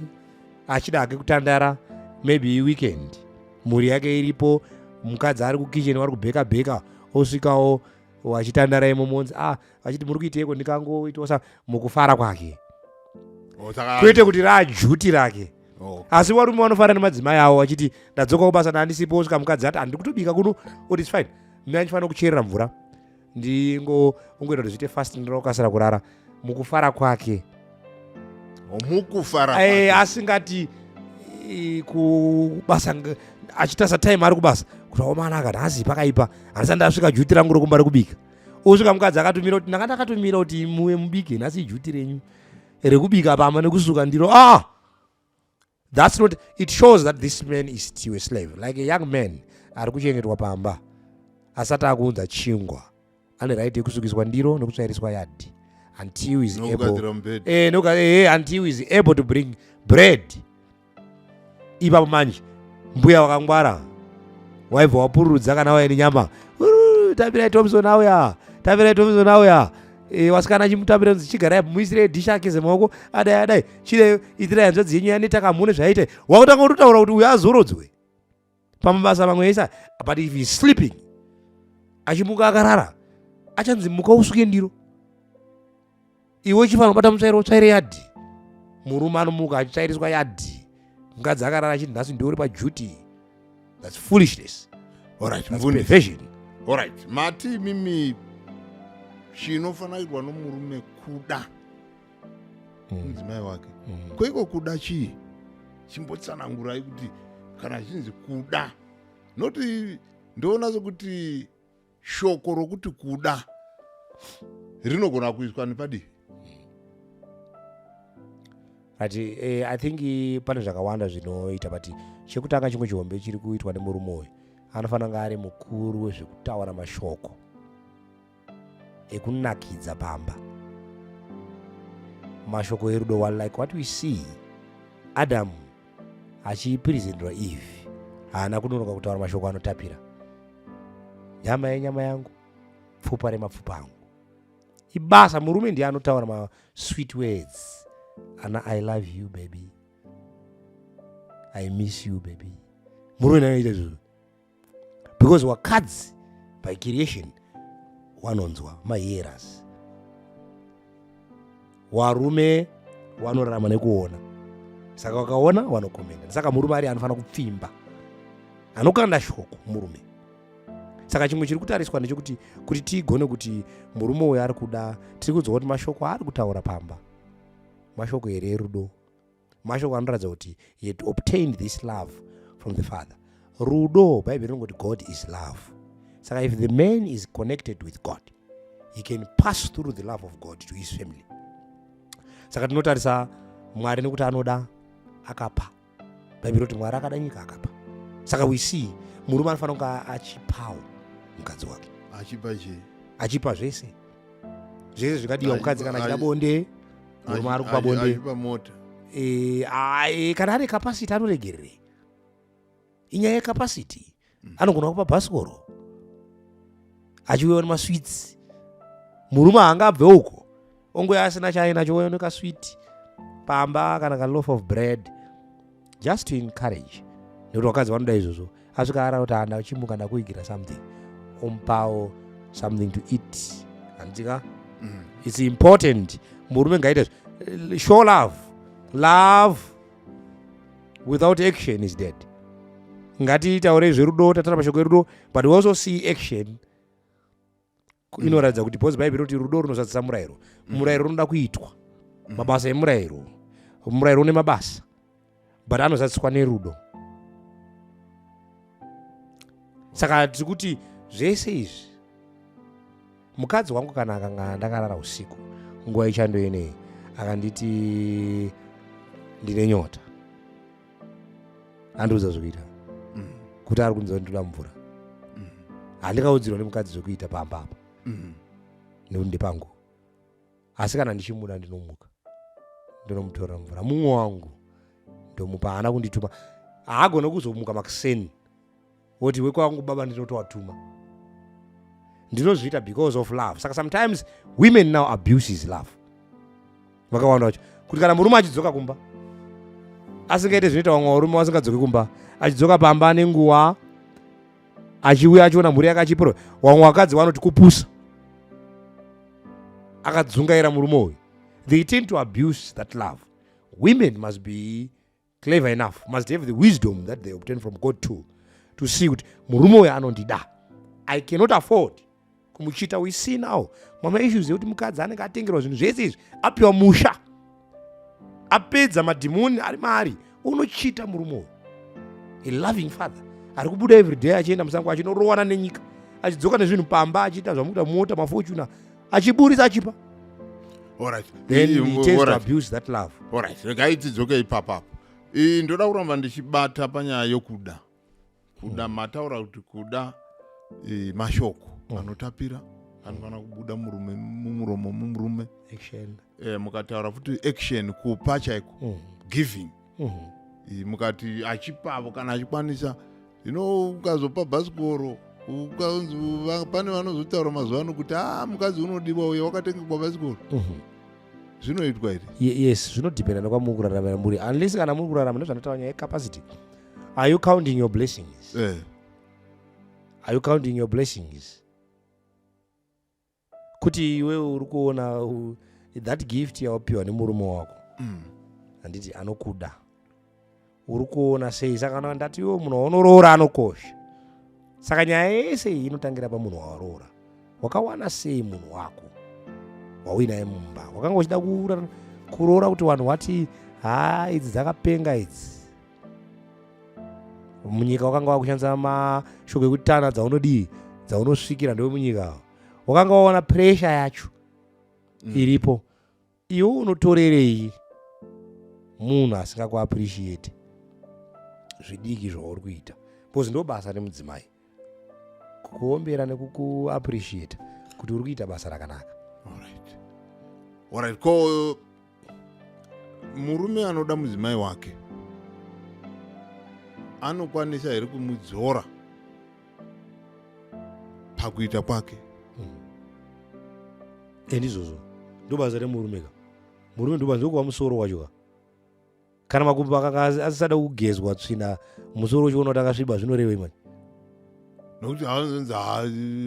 achida hake kutandara, maybe weekend, mhuri yake iripo, mukadzi ari kukitchen, vari kubheka bheka, osvikawo wachitandara imomo, onzi, "Ah," vachiti, "Muri kuiteiko?" Ndikangoitosa mukufara kwake. Oh, saka Kwete kuti raduty rake. Asi varume vanofara nemadzimai avo vachiti, "Ndadzoka kubasa, ndandisipo," osvika mukadzi ati, "Handiri kutobika kuno," oti, "It's fine, mina ndichifanira kucherera mvura, ndingo ungoita kuti zviite fast, ndinoda kukasira kurara," mukufara kwake. Oh, mukufara Eh, kwake. Asingati kubasa achitarisa time ari kubasa kuti, "Aomanaka, nhasi pakaipa, handisati ndasvika duty rangu rokumba rekubika." Osvika mukadzi akatumira kuti, "Ndanga ndakatumira kuti muve mubike, nhasi iduty renyu rekubika pamba nekusuka ndiro." Ah, that's not, it shows that this man is still a slave, like a young man ari kuchengetwa pamba asati akuunza chingwa, ane right yekusukiswa ndiro nekutsvairiswa yadhi until is able Nokugadzira mubhedha. Until is able to bring bread. Ipapo manje mbuya wakangwara waibva wapururudza kana waine nyama. "Uru, tambirai Thompson auya, tambirai Thompson auya." Wasikana achimutambira kunzi, "Chigarai, muisirei dhishi ageze maoko." Adai adai, chire itirai hanzvadzi yenyu yaneta kamune zvaita. Wakutanga kutotaura kuti uyu azorodzwe pamabasa mamwe ese. But if he's sleeping, achimuka akarara, achanzi, "Muka usuke ndiro." Iwe uchifanira kubata mutsvairo, utsvaire yadhi. Murume anomuka achitsvairiswa yadhi, mukadzi akarara achiti, "Nhasi ndiuri paduty." That's foolishness. Alright, That's mufundisi. perversion. Alright, mati mimi chinofanira kuitwa nomurume kuda mudzimai wake. Kweiko kuda chii? Chimbotsanangurai kuti kana zvichinzi kuda, noti ndoona sekuti shoko rokuti kuda rinogona kuiswa nepadivi. But I think pane zvakawanda zvinoita, but chekutanga, chimwe chihombe chiri kuitwa nemurume uyu, anofanira kunge ari mukuru wezvekutaura mashoko ekunakidza pamba, mashoko erudo. Like what we see Adam achipresentwa Eve, haana kunonoka kutaura mashoko anotapira: "Nyama yenyama yangu, pfupa remapfupa angu." Ibasa murume ndiye anotaura masweet words ana "I love you, baby, I miss you, baby." Murume ndiye anoita izvozvo because wakadzi by creation wanonzwa, mahearers. Warume wanorarama nekuona, saka wakaona wanocommenta. Saka murume ari anofanira kupfimba, anokanda shoko murume. Saka chimwe chiri kutariswa ndechekuti kuti tigone kuti murume uyu ari kuda, tiri kunzwa kuti mashoko aari kutaura pamba mashoko here erudo, mashoko anoratidza kuti he had obtained this love from the Father. Rudo, Bhaibheri rinongoti God is love. Saka if the man is connected with God, he can pass through the love of God to his family. Saka tinotarisa Mwari nekuti anoda, akapa. Bhaibheri roti Mwari akada nyika, akapa. Saka we see murume anofanira kunge achipawo mukadzi wake. Achipa chii? Achipa zvese zvese zvingadiwa mukadzi. Kana achida bonde, murume ari kupa bonde. Achipa mota? Kana ane capacity, anoregererei? Inyaya yecapacity. Anogona kupa bhasikoro, achiuyawo nemasweets. Murume haangabve uko ongoya asina chaainacho, ouya nekasweet pamba kana kaloaf of bread, just to encourage, nekuti vakadzi vanoda izvozvo. Asvika ara kuti, "Handa chimuka, ndakuigira something," omupawo something to eat, handitika? It's important murume ngaite show love. Love without action is dead. Ngatitaurei zverudo, tatara mashoko erudo, but we also see action inoratidza kuti, because Bhaibheri rinoti rudo runozadzisa murayiro. Murayiro unoda kuitwa, mabasa emurayiro. Murayiro une mabasa, but anozadziswa nerudo. Saka tiri kuti zvese izvi, mukadzi wangu kana akanga ndakarara usiku nguva ichando inei, akanditi, "Ndine nyota," andiudza zvekuita kuti ari kunzwa ndinoda mvura. Handingaudzirwa nemukadzi zvekuita pamba apa nekuti ndepangu. Asi kana ndichimuda, ndinomuka, ndinomutorera mvura mumwe wangu, ndomupa. Haana kundituma. Haagone kuzomuka makuseni woti, "Wekwangu baba, ndinotowatuma." Ndinozviita because of love. Saka sometimes women now abuses love. Vakawanda vacho kuti kana murume achidzoka kumba asingaite zvinoita vamwe varume vasingadzoki kumba, achidzoka pamba nenguva, achiuya achiona mhuri yake achipro, vamwe vakadzi vanoti kupusa, akadzungaira murume uyu. They tend to abuse that love. Women must be clever enough, must have the wisdom that they obtain from God too, to see kuti murume uyu anondida, I cannot afford kumuchita. We see now mamwe issues ekuti mukadzi anenge atengerwa zvinhu zvese izvi, apiwa musha, apedza madhimoni ari maari, unochita murume uyu. A loving father ari kubuda everyday achienda musango, achinorowana nenyika, achidzoka nezvinhu pamba, achiita zvamukuita, mota, maFortuner, achiburisa, achipa. Then he tends to abuse that love. Alright, regai tidzoke ipapapo. Ndoda kuramba ndichibata panyaya yokuda. Kuda, mataura kuti kuda mashoko anotapira anofanira kubuda murume mumuromo mumurume. Action. Mukataura futi action, kupa chaiko, giving. Mukati achipavo kana achikwanisa. Zvino ukazopa bhasikoro, ukanzi pane vanozotaura mazuva ano kuti a mukadzi unodiwa uye wakatengerwa bhasikoro. Zvinoitwa here? Yes, zvinodhipenda nekwamuri kuraramira muri, unless kana muri kurarama nezvanotaura nyaya yecapacity. Are you counting your blessings? Are you counting your blessings kuti iwewe uri kuona that gift yawapiwa nemurume wako? Handiti anokuda? Uri kuona sei? Saka kana ndati iwe munhu waunoroora anokosha, saka nyaya yese iyi inotangira pamunhu wawaroora. Wakawana sei munhu wako wauinaye mumba? Wakanga uchida kuroora kuti vanhu vati, "Ha, idzi dzakapenga idzi munyika"? Wakanga wakushandisa mashoko ekuti tana dzaunodii, dzaunosvikira ndewemunyika. Wakanga waona pressure yacho iripo. Iwe unotorerei munhu asingakuappreciate zvidiki zvauri kuita? Because ndo basa remudzimai, kukuombera nekukuappreciata kuti uri kuita basa rakanaka. Alright, ko murume anoda mudzimai wake anokwanisa here kumudzora pakuita kwake? Ndizvozvo, ndo basa remurume ka. Murume ndo basa, ndokuva musoro wacho ka. Kana makumbo akanga asisada kugezwa, tsvina, musoro uchiona kuti akasviba, zvinorevei mani? Nokuti havanzonzi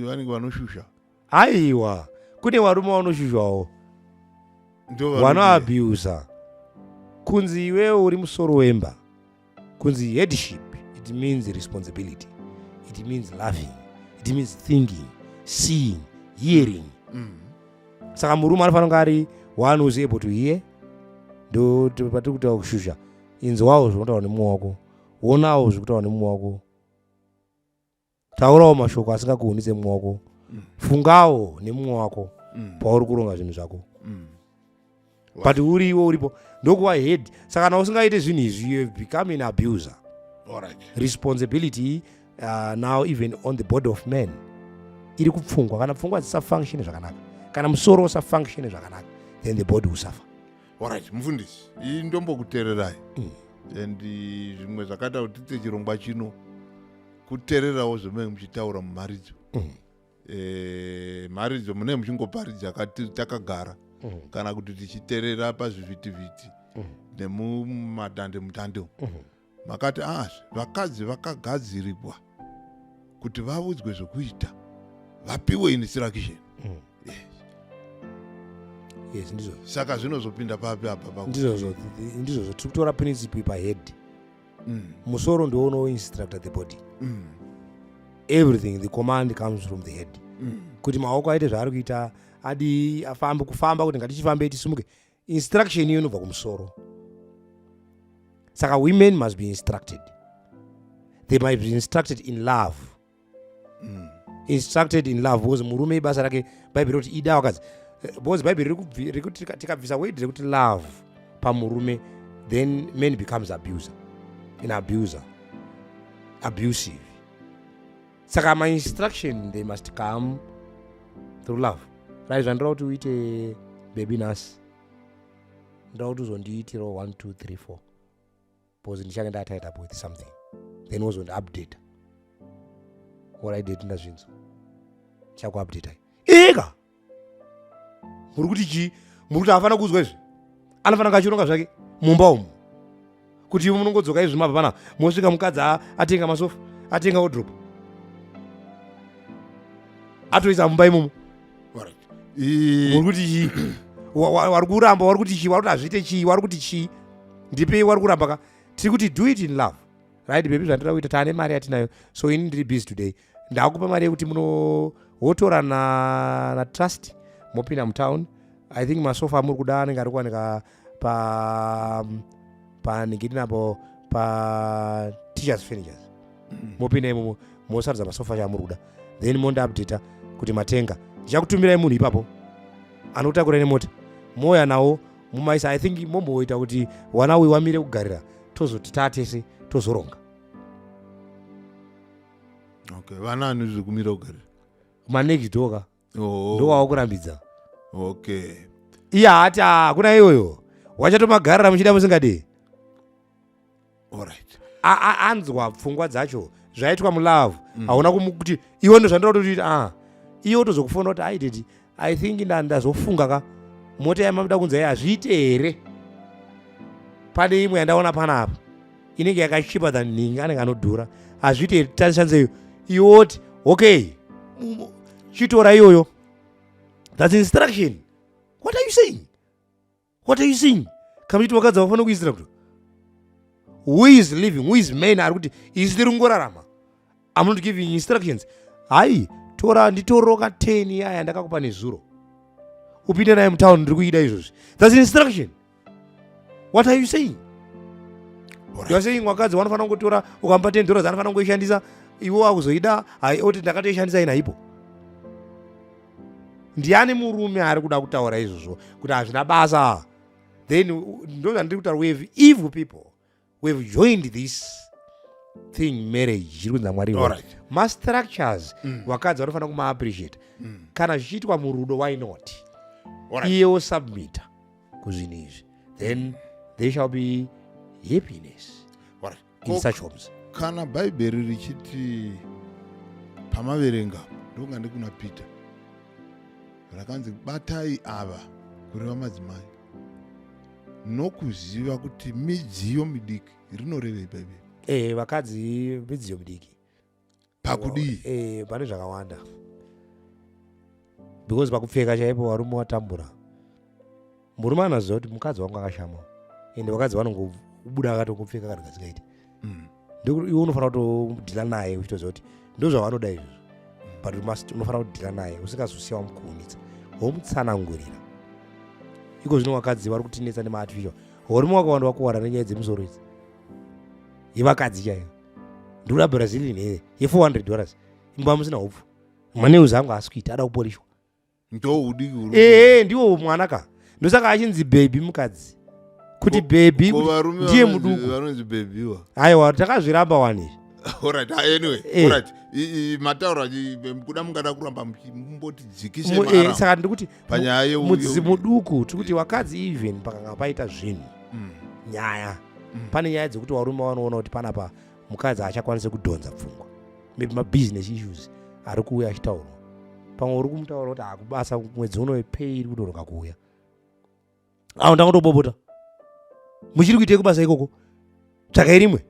vanenge vanoshusha. Aiwa, kune varume vanoshushwawo. Ndo vanodii? Vanoabusa. Kunzi iwewe uri musoro wemba, kunzi headship, it means responsibility, it means loving, it means thinking, seeing, hearing. Saka murume anofanira kunge ari one who is able to hear. Ndo patiri kutaura kushusha. Inzwawo zvinotaurwa nemumwe wako, onawo zviri kutaurwa nemumwe wako, taurawo mashoko asingakuhunise mumwe wako, fungawo nemumwe wako pauri kuronga zvinhu zvako. But uriwo uripo ndokuva head. Saka kana usingaite zvinhu izvi, you have become an abuser. Responsibility now even on the body of man iri kupfungwa. Kana pfungwa dzisafunction zvakanaka, kana musoro usafunction zvakanaka, then the body will suffer. Alright, mufundisi, iyi ndombokuteererai. And zvimwe zvakaita kuti tiite chirongwa chino kuteererawo zvemunenge muchitaura mumharidzo. Mharidzo munenge muchingoparidza takagara kana kuti tichiteerera pazvivhitivhiti nemumadande mutande umu. Makati aazve vakadzi vakagadzirirwa kuti vaudzwe zvokuita, vapiwe instruction. Yes. Yes, ndizvozvo. Saka zvinozopinda papi apa Ndizvozvo, ndizvozvo. Tiri kutora principle pahead. Musoro ndiwo unoinstructa the body. Everything, the command comes from the head. Kuti maoko aite zvaari kuita, adi afambe, kufamba, kuti ngatichifambei, tisimuke, instruction iyo inobva kumusoro. Saka women must be instructed. They must be instructed in love. Instructed in love, because murume ibasa rake. Bhaibheri roti ida vakadzi. Because Bhaibheri riri kuti tikabvisa word rekuti love pamurume, then man becomes abuser, an abuser, abusive. Saka mainstruction, they must come through love. Right, zvandira kuti uite, baby, nhasi ndoda kuti uzondiitirawo 1 2 3 4, because ndichange ndatied up with something, then wozondiupdate. Alright date, ndazvinzwa, ndichakuupdatai. Ika muri kuti chii? Muri kuti hafana kuzwa izvi? Anofanira kunge achironga zvake mumba umu, kuti iwe munongodzoka izvi mabva panapa, mosvika mukadzi atenga masofa, atenga wardrobe, atoisa mumba imomo. Muri kuti chii? Wari kuramba, wari kuti chii? Wari kuti hazviite chii? Wari kuti chii? Ndipei wari kuramba ka. Tiri kuti do it in love, right? Baby, zvandira kuita, taane mari yatinayo, so ini ndiri busy today, ndakupa mari yekuti munowotora naTrust, mopinda mutown. I think masofa amuri kuda anenge ari kuwanika pa paningiri napo pa Teachers Furnitures. Mopinda imomo, mosarudza masofa acho amuri kuda, then mondaupdata kuti matenga. Ndichakutumirai munhu ipapo anokutakura nemota, moya nawo, mumaisa. I think momboita kuti wana uyu wamire kugarira, tozoti taatese tozoronga. Okay, vana ani zviri kumira kugarira? Manext door ka. Oh. Ndowava kurambidza. Iye haati, hakuna iyoyo, wachatomagarira muchida musingadii. Anzwa pfungwa dzacho zvaitwa mulove. Hauna kuti iwe ndo zvandinoda kuti a iwe utozokufona kuti, "Ai daddy, I think ndazofunga ka, mota yamamuda kunzi ai hazviite here? Pane imwe yandaona panapa inenge yakachipa than nhingi, anenge anodhura. Hazviite here tarishandise iyo?" Iwe oti, "Okay, chitora iyoyo." That's instruction. What are you saying? What are you saying? Kamuchiti vakadzi vafanira kuinstructwa? Who is living? Who is man ari kuti isu tiri kungorarama? I'm not giving instructions. Hai, tora, nditoroka 10 yaya ndakakupa nezuro, upinde naye mutown, ndiri kuida izvozvi. That's instruction. What are you saying? You are saying wakadzi wanofanira kungotora, ukamupa $10 anofanira kungoishandisa, iwe wakuzoida, hai, oti ndakatoishandisa ina ipo. Ndiani murume ari kuda kutaura izvozvo kuti hazvina basa? Then ndo zvandiri kutaura, we have evil people. We have joined this thing, marriage chiri kunzi naMwari. Mastructures vakadzi vanofanira kumaappreciate kana zvichiitwa murudo. Why not? Iye wosubmita kuzvinhu izvi, then there shall be happiness in such homes. Kana Bhaibheri richiti pamaverenga, ndonga ndikuna Peter, rakanzi batai ava, kureva madzimai, nokuziva kuti midziyo midiki, rinorevei Bhaibheri? Vakadzi midziyo midiki. Pakudii? Pane zvakawanda, because pakupfeka chaipo varume watambura. Murume anoziva kuti mukadzi wangu akashama, ende vakadzi vanongobuda akatongopfeka kanhu kasingaiti. Ndekuti iwe unofanira kutodhila naye uchitoziva kuti ndo zvavanoda izvozvo, but you must, unofanira kudhila naye usingazosiya wamukuunitsa, womutsanangurira. Iko zvino vakadzi vari kutinetsa nemaartificial. Varume vakawanda vakuwara nenyaya dzemusoro idzi yevakadzi chaiyo. Ndikuda Brazilian here ye$400, imba musina hupfu, manews angu haasi kuita, ada kupolishwa. Ndo udiki huri. Ehe, ndiwo mwana ka, ndosaka achinzi baby mukadzi, kuti baby Ko kuti varume ndiye vanonzi muduku. Vanonzi babywa. Aiwa, takazviramba wani izvi. Alright, anyway. Alright, mataura kuda mungada kuramba muchimbotidzikise maramba Saka ndiri kuti panyaya muduku, tiri kuti vakadzi, even pakanga paita zvinhu, nyaya, pane nyaya dzekuti varume vanoona kuti panapa mukadzi haachakwanisi kudhonza pfungwa, maybe mabusiness issues ari kuuya achitaurwa. Pamwe uri kumutaura kuti hakubasa mwedzi uno pay iri kutoroka kuuya, awo ndangotobobota, muchiri kuitei kubasa ikoko? Tsvakai rimwe.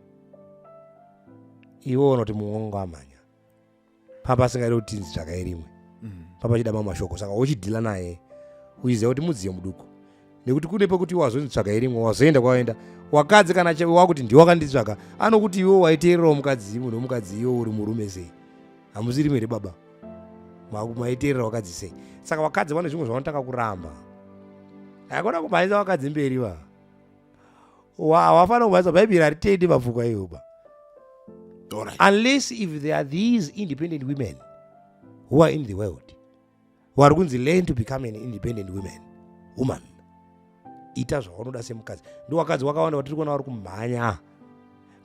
Iwe ona kuti mumwe wangu amhanya papa asingaidi kuti tinzi tsvakai rimwe, papa achida mamwe mashoko. Saka wochidhila naye uchiziva kuti mudziyo muduku, nekuti kune pekuti wazonzi tsvakai rimwe, wazoenda kwawaenda, wakadzi kana wakuti ndiwe wakanditsvaka, anokuti iwe waiteererawo mukadzi, munhu wemukadzi, iwe uri murume sei? Hamuzi rimwe here baba? Maiteerera wakadzi sei? Saka vakadzi vane zvimwe zvavanotanga kuramba. Hakuna kumhanyisa vakadzi mberi, va hawafanira kumhanyisa. Bhaibheri haritendi mapfuko aiwo ba, unless if there are these independent women who are in the world, vari kunzi learn to become an independent woman, ita zvaunoda semukadzi. Ndo vakadzi vakawanda vatiri kuona vari kumhanya,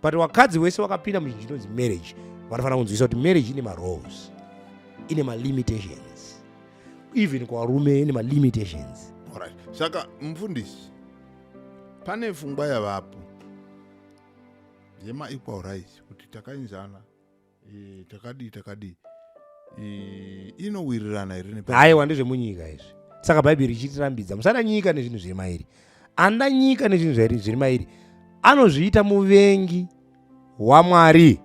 but vakadzi wese vakapinda muchinhu chinonzi marriage vanofanira kunzwisa kuti marriage ine maroles, ine malimitations, even kuvarume ine malimitations. Alright. Saka mufundisi, pane pfungwa yavapo yemaequal rights, kuti takaenzana, takadii takadii, inowirirana here Aiwa, ndezvemunyika izvi. Saka Bhaibheri richitirambidza musada nyika nezvinhu zviri mairi. Anoda nyika nezvinhu zvairi zviri mairi anozviita muvengi waMwari.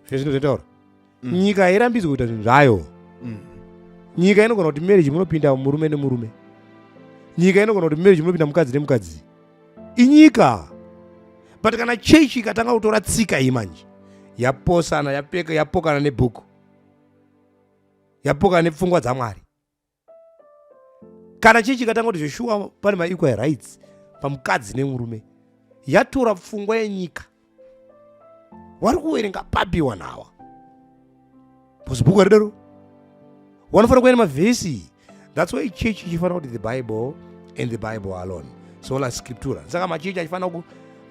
Zvezvino zvinotaura. Nyika hairambidzwe kuita zvinhu zvayo. Nyika inogona kuti marriage munopinda murume nemurume. Nyika inogona kuti marriage munopinda mukadzi nemukadzi. Inyika. But kana chechi ikatanga kutora tsika iyi manje, yaposana, yapeka, yapokana nebhuku, yapokana nepfungwa dzaMwari. Kana chechi ikatanga kuti zveshuwa pane maequal rights pamukadzi nemurume, yatora pfungwa yenyika. Wari kuverenga papi wanhawa? Because bhuku haridaro. Wanofanira kuenda mavhesi. That's why church ichifanira kuti the Bible and the Bible alone, sola scriptura. Saka machechi achifanira kunge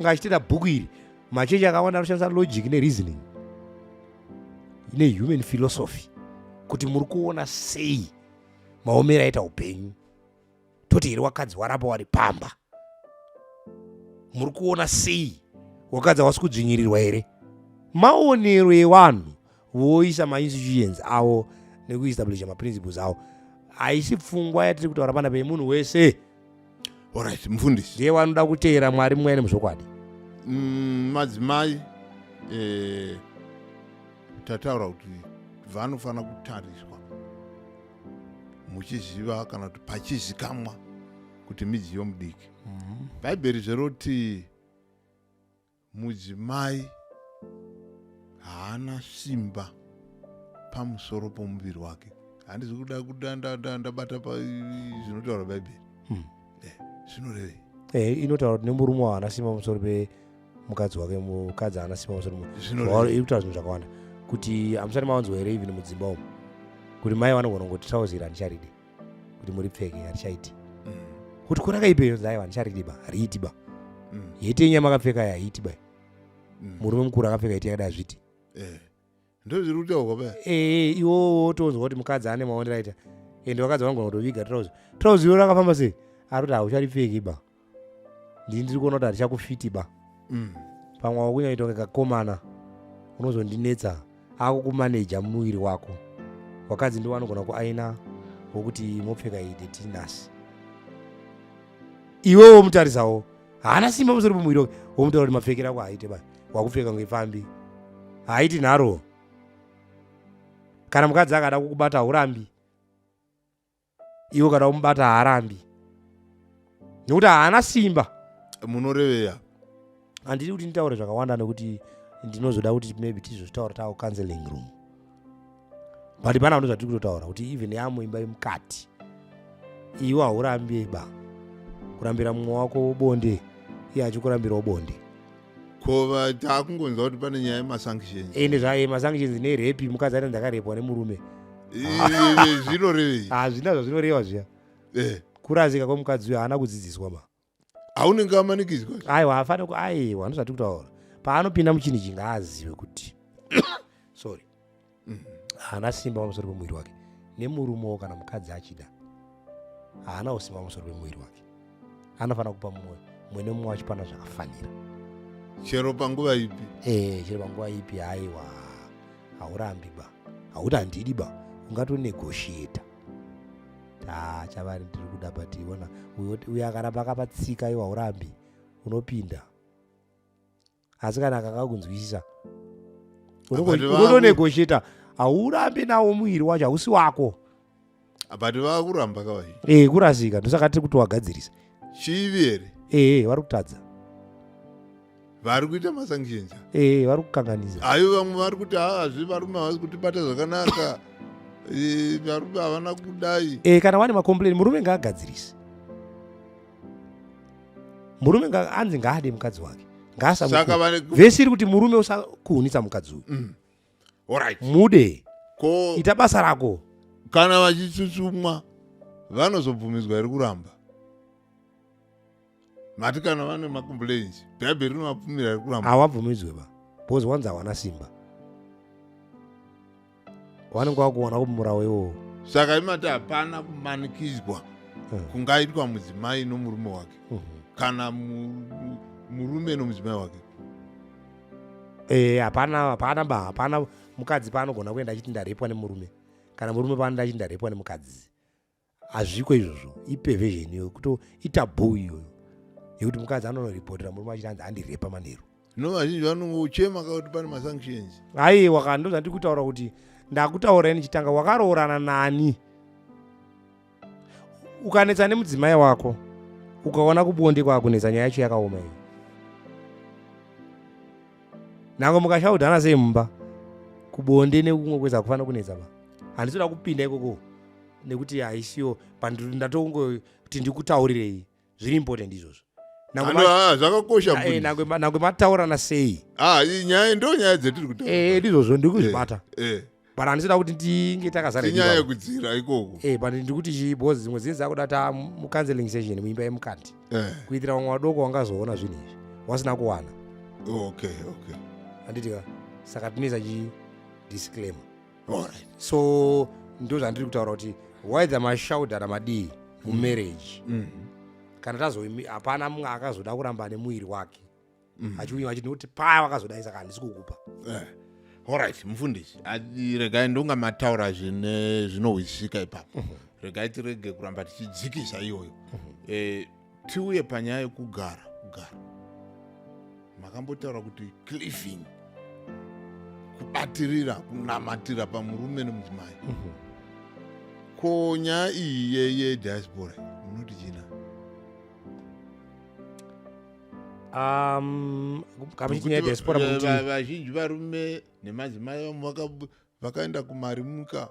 achitenda bhuku iri. Machechi akawanda anoshandisa logic nereasoning nehuman philosophy kuti muri kuona sei maomero aita upenyu. Toti here wakadzi warapa wari pamba, muri kuona sei wakadzi hawasi kudzvinyirirwa here? Maonero evanhu voisa mainstitutions avo nekuestablisha maprinciples avo. Haisi pfungwa yatiri kutaura pana pemunhu wese. Alright, mufundisi. Ndiye wanoda kuteera Mwari mweya nemuzvokwadi. Madzimai tataura kuti vanofanira kutariswa muchiziva kana kuti pachizikamwa kuti midziyo mudiki. Bhaibheri zveroti mudzimai haana simba pamusoro pomuviri wake. Handisi kuda kuda ndabata zvinotaura Bhaibheri. Zvinorevei? Inotaura kuti nemurume haana simba pamusoro pemukadzi wake, mukadzi haana simba pamusoro. Zvinorevei? Iri kutaura zvinhu zvakawanda kuti hamusati mawanzwa here even mudzimba umu kuti mai vanogona kungoti trouser handicharidi kuti muripfeke, harichaiti. Kuti kurakaipeyo, aiwa, handicharidi ba, hariiti ba. Heti yenyu yamakapfeka aya haiiti ba. Murume mukuru akapfeka heti yakadai hazviti. Ndo zviri kutaurwa paya. Ee, iwowo wotonzwa kuti mukadzi ane maonero aita, ende vakadzi vanogona kutoviga trouser. Trouser iro rakafamba sei? Ari kuti haucharipfeki ba, ndini ndiri kuona kuti harichakufiti ba. Pamwe wakunyaita kunge kakomana, unozondinetsa akukumaneja muviri wako. Wakadzi ndiwo anogona kuaina wokuti mopfeka iyi detinasi, iwewo womutarisawo haana simba pamusoro pemuviri wake, womutaura kuti mapfekero ako haaite ba, wakupfeka kunge pfambi, haaiti nharo. Kana mukadzi akada kukubata haurambi, iwe kada kumubata haarambi, nekuti haana simba. Munoreveya? Handidi kuti nditaure zvakawanda nekuti ndinozoda kuti maybe tizozvitaura tava counseling room, but pana ndo zvatiri kutotaura kuti even yamuimba yemukati, iwe haurambi ba kurambira mumwe wako bonde, iye achikurambirawo bonde. Ko taakungonzwa kuti pane nyaya yemasanctions. Ende zvaye masanctions nerape, mukadzi ane ndakarepwa nemurume. Zvinorevei? Hazvina zvazvinoreva zviya. Kurasika kwemukadzi uyo, haana kudzidziswa ma. Haunenge amanikidzwa? Aiwa, haafani. Aiwa, ndozvatiri kutaura, paanopinda muchinhu ichi ngaazive kuti, sorry, haana simba pamusoro pemuviri wake. Nemurumewo kana mukadzi achida, haana usimba pamusoro pemuviri wake. Anofanira kupa mumwe, mumwe nemumwe achipana zvakafanira. Chero panguva ipi? Ee, chero panguva ipi. Aiwa, haurambi ba, hauti handidi ba, ungatonegotiata chavari ndiri kuda, but ona uyo akaramba akapatsika, iwo haurambi, unopinda. Asi kana akakakunzwisisa, unotonegotiata, haurambi nawo, muviri wacho hausi wako. But vakuramba kavai. Ee, kurasika, ndosaka tiri kutowagadzirisa. Chivi here? Ee, vari kutadza. Vari kuita masanctions? Ee, vari kukanganisa. Ayo, vamwe vari kuti haazvi, varume havasi kutibata zvakanaka, varume havana kudai. E, kana wane macomplain, murume ngaagadzirise. Murume anzi ngaade mukadzi wake. Saka vane Vhesi iri kuti murume usakuhunisa mukadzi uyu. Alright. Mude. Ko ita basa rako. Kana vachitsutsumwa vanozobvumidzwa here kuramba? Mati kana vane macomplaints, Bhaibheri rinovabvumira here kuramba? Hawabvumidzwe ba, because wanzi hawana simba, vanenge vakuona kumurawo iwowo. Saka imati hapana kumanikidzwa kungaitwa mudzimai nomurume wake kana murume nomudzimai wake? Eh, hapana, hapana ba. Hapana mukadzi paanogona kuenda achiti ndarepwa nemurume, kana murume paanoenda achiti ndarepwa nemukadzi. Hazviko izvozvo, iperversion iyoyo, kuto itaboo iyoyo yekuti mukadzi anonoripotera murume achiti anzi andirepa manheru. No, vazhinji vanongochema kakuti pane masanctions. Aiwa ka, ndozvandiri kutaura kuti ndakutaura ndichitanga, wakaroorana nani? Ukanetsa nemudzimai wako, ukaona kubonde kwakunetsa, nyaya yacho yakaoma iyo. Nango mukashaudhana sei mumba, kubonde nekumwe kwese hakufanira kunetsa ba. Handisi kuda kupinda ikoko nekuti haisiyo ndatongo kuti ndikutaurirei zviri important izvozvo. Zvakakosha. Nangwe mataurana sei. Ah, nyaya ndo nyaya dzetiri kutaura. Ndizvozvo ndiri kuzvibata, but handisida kuti ndinge takazara. Inyaya yekudzira ikoko. But ndikuti chii, because dzimwe dzinenge dzakuda ta mucounseling session muimba yemukati, kuitira vamwe vadoko vangazoona zvinhu izvi wasina kuwana. Handiti ka? Saka tinoisa chi disclaimer. So ndo zvandiri kutaura kuti waidza mashaudhana madii mumarriage, kana tazo hapana mumwe akazoda kuramba nemuviri wake achiuyiwa achiti nokuti paya wakazodai, saka handisi kukupa. Alright, mufundisi, regai ndonga mataura zvine zvinohwisisika ipapo. Regai tirege kuramba tichidzikisa iyoyo. Tiuye panyaya yekugara. Kugara, makambotaura kuti cleaving, kubatirira, kunamatira pamurume nemudzimai. Ko nyaya iyi yediaspora munoti china? Kamuchiti nyaya yediaspora Nokuti mukuti vazhinji varume nemadzimai vamwe vakaenda kumarimuka,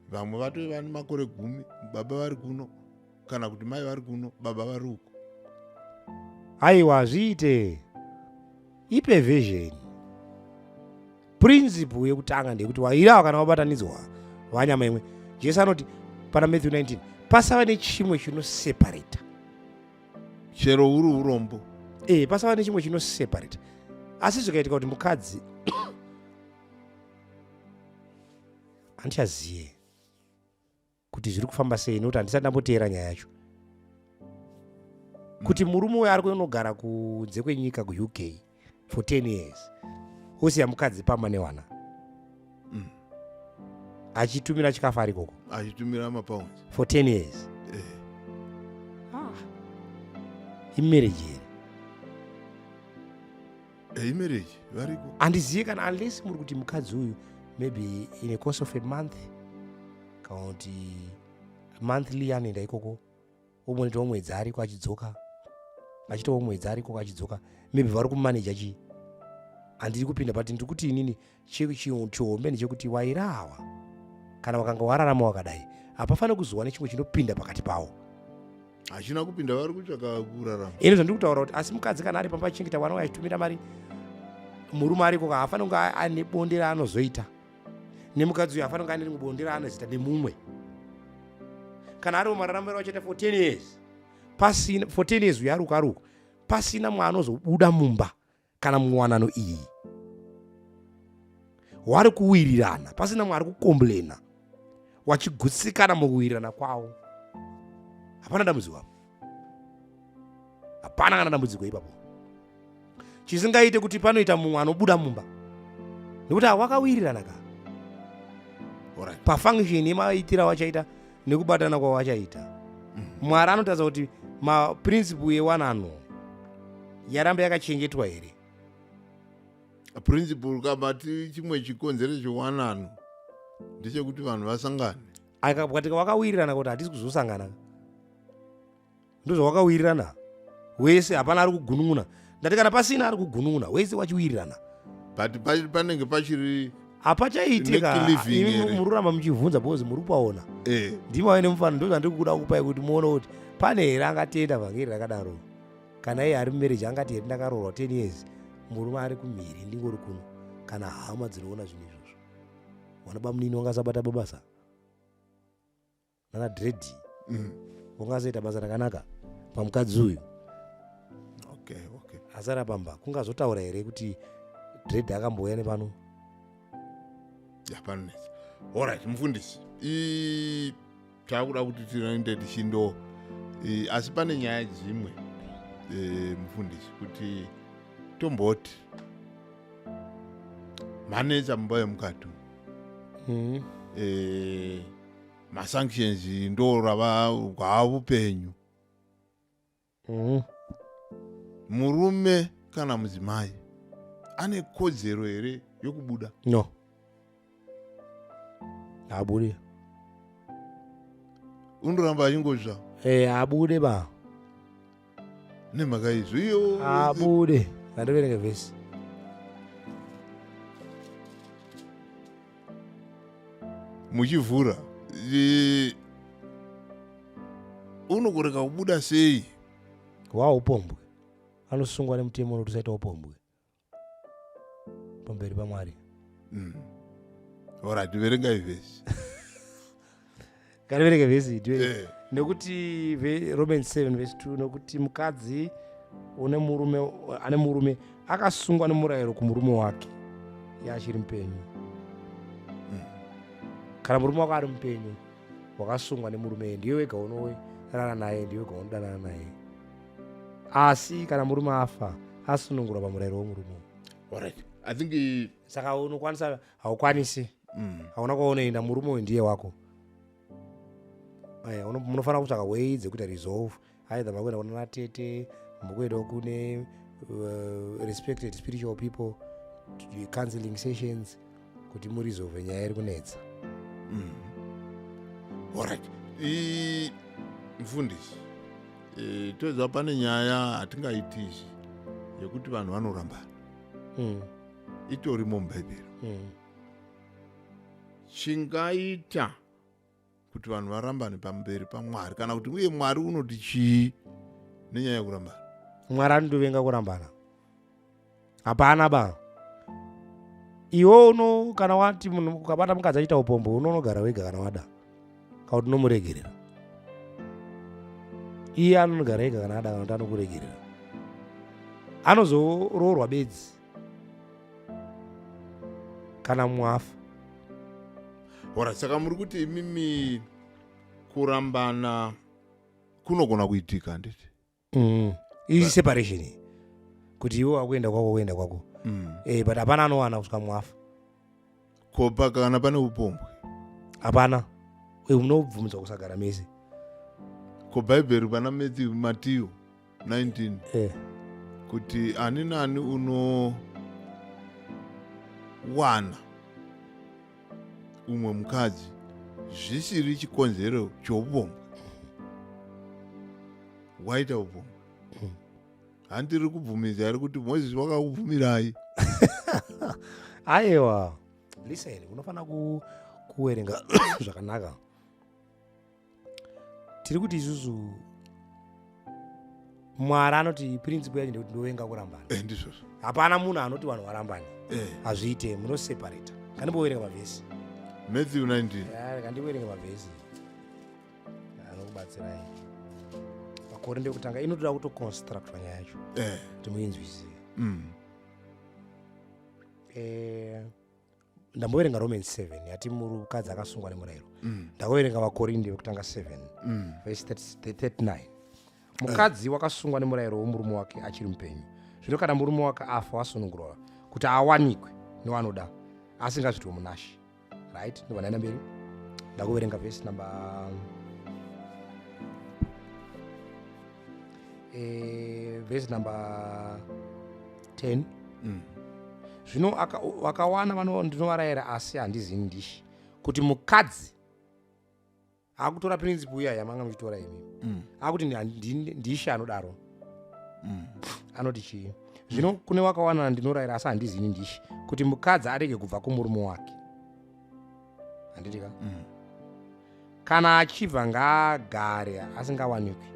vamwe vatove vane makore 10, baba vari kuno kana kuti mai vari kuno, baba vari uko. Aiwa, zviite iperversion. Principle yekutanga ndeyekuti wairawa kana wabatanidzwa wanyama imwe. Jesu anoti pana Matthew 19, pasava nechimwe chinoseparata. Chero uri urombo. Pasava nechimwe chinoseparata. Asi zvikaitika kuti mukadzi, handichaziye kuti zviri kufamba sei, nekuti handisati ndamboteera nyaya yacho, kuti murume uyo ari kunogara kunze kwenyika kuUK for 10 years, osiya mukadzi pamba newana, achitumira chikafu ari ikoko. Achitumira mapounds. For 10 years. Imarriage here? Imarriage variko. Handizivi kana, unless muri kuti mukadzi uyu maybe in a course of a month kana kuti monthly anoenda ikoko, omonoitawo mwedzi ariko achidzoka, achitawo mwedzi ariko achidzoka, maybe vari kumaneja chii, handiri kupinda. But ndiri kuti inini chihombe ndechekuti wairawa kana wakanga wararama wakadai, hapafaniri kuzova nechimwe chinopinda pakati pavo. Hachina kupinda, vari kutsvaka kurarama. Ini zvandiri kutaura kuti asi mukadzi kana ari pamba achichengeta vana, achitumira mari, murume ariko haafaniri kunge ane bonde raanozoita nemukadzi uyu, haafaniri kunge ane rimwe bonde raanozoita nemumwe kana ari mararamiro achaita for 10 years pasina, for 10 years uyo ari uko pasina mwe anozobuda mumba kana muwanano iyi wari kuwirirana, pasina mwe ari kukomblena, wachigutsikana mukuwirirana kwavo, hapana dambudziko apo, hapana kana dambudziko ipapo. Chisingaite kuti panoita mumwe anobuda mumba nekuti hawakawirirana ka pafunction yemaitiro awachaita nekubatana kwawachaita. Mwari anotaridza kuti maprinciple ewanano yaramba yakachengetwa here. Principle kamati chimwe chikonzero chewanano ndechekuti vanhu vasangane. Akatika wakawirirana kuti hatisi kuzosangana, ndozvawakawirirana wese, hapana ari kugunun'una. Ndati kana pasina ari kugunun'una, wese wachiwirirana. But panenge pachiri Hapachaitika. Necleaving Imi here? muri kuramba muchibvunza because muri kupaona. Ndimave nemufano, ndo zvandiri kuda kupai kuti muone kuti pane here angatenda vhangeri rakadaro. Kana iye ari mumarriage, angati here ndakaroorwa 10 years, murume ari kumhiri, ndingori kuno? Kana hama dzinoona zvinhu izvozvo, wana bamunini wangasabata babasa nana dredi, ungazoita basa rakanaka pamukadzi uyu asara pamba? Kungazotaura here kuti dread akambouya nepano? Ya, panonetsa. Alright, mufundisi, takuda kuti tiende tichindo, asi pane nyaya dzimwe, mufundisi, kuti tomboti manetsa mumba yemukati. Masanctions ndo rava hwava upenyu. Murume kana mudzimai ane kodzero here yokubuda? No, haabude. Unoramba achingozva. Eh, haabude ba. Nemhaka izvo iyo Haabude. Ngandiverenge vhesi. Muchivhura, unokureka kubuda sei? Wa upombwe, anosungwa nemutemo unoti usaita upombwe pamberi paMwari. Alright, verengai vhesi. Ngativerenge vhesi. Nekuti Romans 7 vhesi 2, nokuti mukadzi une murume, ane murume, akasungwa nemurayiro kumurume wake yaachiri mupenyu. Kana murume wako ari mupenyu, wakasungwa nemurume, ndiwe wega unorara naye, ndiwe wega unodanana naye. Asi kana murume afa, asunungurwa pamurayiro womurume. Alright, I think Saka unokwanisa? Haukwanisi. Hauna kwaunoenda, murume uyu ndiye wako. Aya, munofanira kutsvaka way dzekuita resolve, either makuenda kuna natete, mukuendawo kune respected spiritual people, counseling sessions, kuti muresolve nyaya iri kunetsa. Alright, mufundisi, toziva pane nyaya hatingaitisi yekuti vanhu vanorambana. Itorimo mubhaibheri. Chingaita kuti vanhu varambane pamberi paMwari, kana kuti uye Mwari unoti chii nenyaya yekurambana? Mwari anotovenga kurambana. Hapana ba. Iwe uno kana wati munhu, ukabata mukadzi achiita upombo, unonogara wega kana wada, kana kuti unomuregerera. Iye anonogara ega kana ada, kana kuti anokuregerera. Anozoroorwa bedzi kana mwafa. Ora, saka muri kuti imimi kurambana kunogona kuitika, handiti? Iyi separation iyi, kuti iwe wakuenda kwako, kuenda kwako. But hapana anowana kusvika mwafa. Kopa kana pane upombwe? Hapana. Unobvumidzwa kusagara mese. Ko bhaibheri pana Matthew, Matiyo 19, kuti ani nani unowana umwe mukadzi zvisiri chikonzero choupombwe waita upombwe. Handiri kubvumidza here kuti Mozisi wakakubvumirai? Aiwa, listen, unofanira kuverenga zvakanaka. Tiri kuti isusu Mwari anoti principle yacho ndekuti ndovenga kurambana. Eh, ndizvozvo. Hapana munhu anoti vanhu varambane. Hazviite, munoseparata. Kandimboverenga mavhesi. Matthew 19. Ya, kandiverenga mavhesi anokubatsirai. Makore ndekutanga inotoda kutoconstructwa nyaya yacho kuti muinzwisise. Ndamboverenga Romans 7 yati mukadzi akasungwa nemurayiro. Ndakuverenga Vakorinde vekutanga 7 vhesi 39, mukadzi wakasungwa nemurayiro womurume wake achiri mupenyu. Zvino kana murume wake afa, wasunungurwa kuti awanikwe newanoda, asingazvitwe munashi. Right, ndobva ndaenda mberi, ndakuverenga vhesi number verse number 10. Zvino vakawana ndinovarayira, asi handizini ndishi, kuti mukadzi akutora principle iya yamanga muchitora imi. Akuti ndishe anodaro. Anoti chii? Zvino kune wakawanana ndinorayira, asi handizini ndishi, kuti mukadzi arege kubva kumurume wake, handiti ka? Kana achibva, ngaagare asingawanikwi,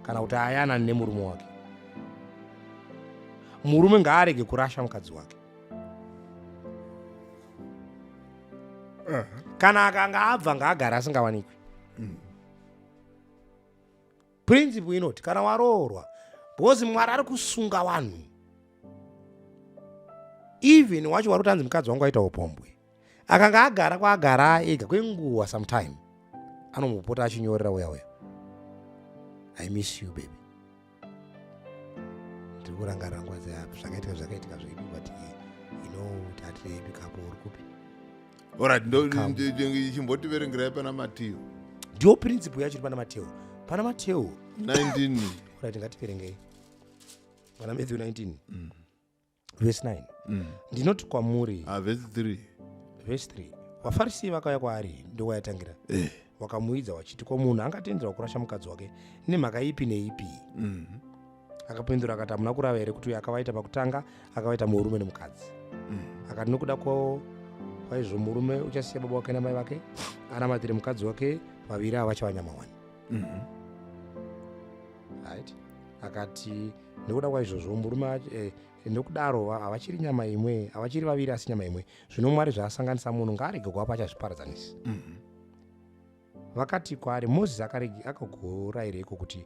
kana kuti ayanani nemurume wake. Murume ngaarege kurasha mukadzi wake. Kana akanga abva, ngaagare asingawanikwi. Principle inoti kana waroorwa, because Mwari ari kusunga vanhu, even wacho wari kutanzi mukadzi wangu aita upombwe, akanga agara kwaagara ega kwenguva, sometime anombopota achinyorera uya uya, "I miss you, baby, ndiri kurangarira nguva dzaya, zvakaitika zvakaitika zvedu, but you know kuti hatiri happy couple, uri kupi?" Alright, chimbotiverengerai pana Mateo. Ndiyo principle yacho iri pana Mateo. Pana Mateo 19. Alright, ngativerengei. Pana Matthew 19. Verse 9. Ndinoti kwamuri. Ah, verse 3. Verse 3. VaFarisi vakauya kwaari, ndokwayatangira. Vakamuidza vachiti, ko munhu angatenderwa kurasha mukadzi wake nemhaka ipi neipi? Akapindura akati, hamuna kurava here kuti uyo akavaita pakutanga akavaita murume nemukadzi? Akati, nokuda kwaizvo murume uchasiya baba wake namai vake, anamatire mukadzi wake, vaviri ava vachava nyama one. Right? Akati, nekuda kwaizvozvo murume nokudaro havachiri nyama imwe, havachiri vaviri asi nyama imwe. Zvino Mwari zvaasanganisa, munhu ngaarege kuva achazviparadzanisa. Vakati kwaari, Mozisi akagorayireko kuti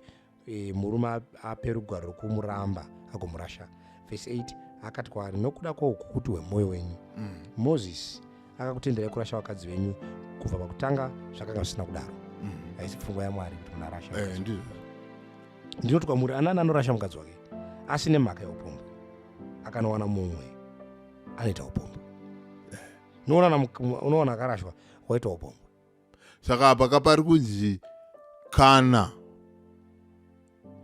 murume ape rugwaro rwokumuramba agomurasha? Vhesi 8, akati kwaari, nokuda kwoukukutu hwemwoyo wenyu Mozisi akakutenderai kurasha vakadzi venyu. Kubva pakutanga zvakanga zvisina kudaro. Haisi pfungwa yaMwari kuti munhu arasha mukadzi. Ndizvo. Ndinoti kwamuri, anani anorasha mukadzi wake asine mhaka yeupombwe, akanowana mumwe, anoita upombwe. Unoona akarashwa waita upombwe. Saka apa kapari kunzi kana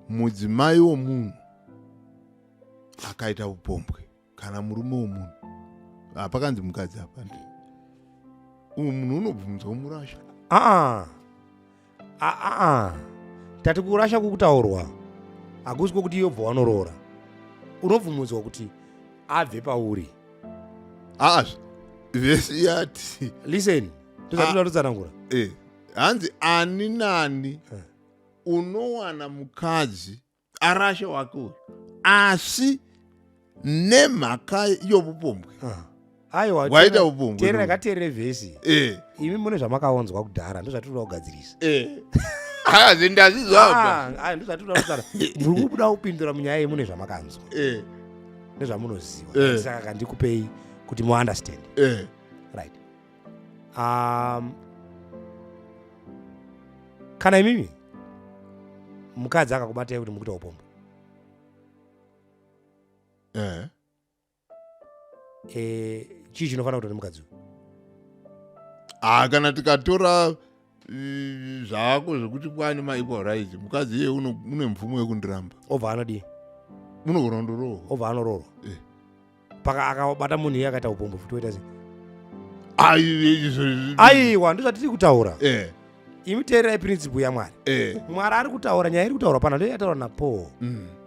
mudzimai womunhu akaita upombwe kana murume womunhu, hapakanzi mukadzi apa, uyu munhu unobvunzwa kumurasha. Aa, aa, tati kurasha kukutaurwa hakusi kwokuti iwe bva wanoroora. Unobvumidzwa kuti abve pauri. Aa, vhesi yati Listen, ndozvatinoda kutsanangura. Hanzi ani nani unowana mukadzi arashe wake uyu asi nemhaka yovupombwe. Ah. Aiwa. Waita upombwe. Teerera, ngateerere vhesi. Imi mune zvamakaonzwa kudhara, ndozvatinoda kugadzirisa. Aya zindazvizwa. Ah, ah, ndozvatinoda kutaura. Muri kubuda kupindura munyaya iyi mune zvamakanzwa nezvamunoziva. Saka kandikupei kuti muunderstand. Right, kana imimi mukadzi akakubatai kuti mukuita upombwe, chii chinofanira kuita nemukadzi uyu? Ah, kana tikatora zvako zvekuti kwane maequal rights, mukadzi iye une mvumo yekundiramba. Obva anodii? Unogona kundorohwa. Obva anoroorwa. Paka akabata munhu iye akaita upombwe futi, oita sei? Ai, Aiwa, ndozvatiri kutaura. Imi teererai principle yaMwari. Mwari ari kutaura, nyaya iri kutaurwa pana ndo yataurwa naPaul.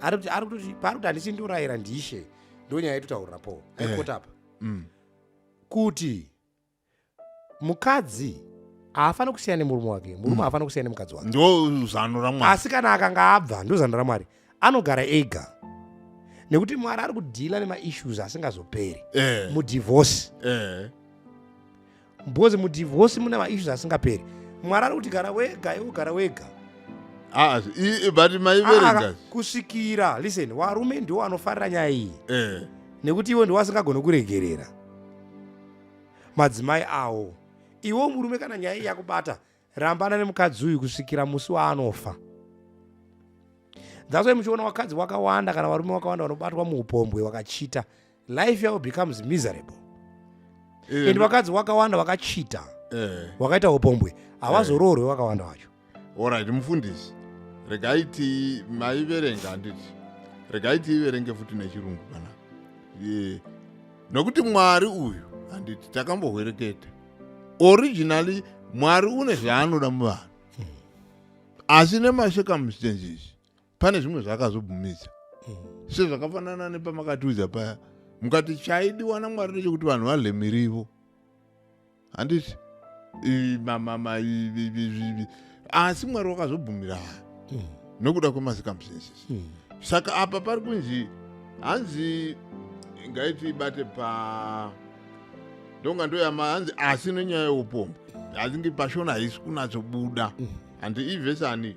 Ari kutoti paari kuti handisi ndorayira, ndishe. Ndo nyaya iri naPaul. Aikota apa kuti mukadzi haafaniri kusiyana nemurume wake, murume haafaniri kusiyana nemukadzi wake. Ndo zano raMwari. Asi kana akanga abva, ndo zano raMwari, anogara ega, nekuti Mwari ari kudeala nemaissues asingazoperi mudivorce. Because mudivorce mune maissues asingaperi. Mwari ari kuti gara wega, iwe gara wega. Ah, but maiverenga. Ah, kusvikira, listen, varume ndiwo anofarira nyaya iyi, nekuti iwe ndiwo asingagoni kuregerera madzimai awo. Iwe murume, kana nyaya iyi yakubata, rambana nemukadzi uyu kusvikira musi waanofa. That's why muchiona vakadzi wakawanda kana varume wakawanda vanobatwa muupombwe vakachita, life yavo becomes miserable. And vakadzi wakawanda vakachita, wakaita upombwe, havazoroorwe vakawanda vacho. Alright, mufundisi, regai ti maiverenga, handiti? Regai tiiverenge futi nechirungu kana nokuti Mwari uyu, handiti takambohwereketa, originally Mwari une zvaanoda muvanhu, asi nemacircumstances pane zvimwe zvaakazobvumidza, sezvakafanana nepamakatiudza paya mukati chaidiwa naMwari ndechekuti vanhu vadle mirivo, handiti? Asi Mwari wakazobvumira nokuda kwemacircumstances. Saka apa pari kunzi, hanzi ngaitibate pa ndonga ndoyama, hanzi asi nenyaya yeupombwe. Hazingi pashona haisi kunatsobuda, handi? Ivhesi ani?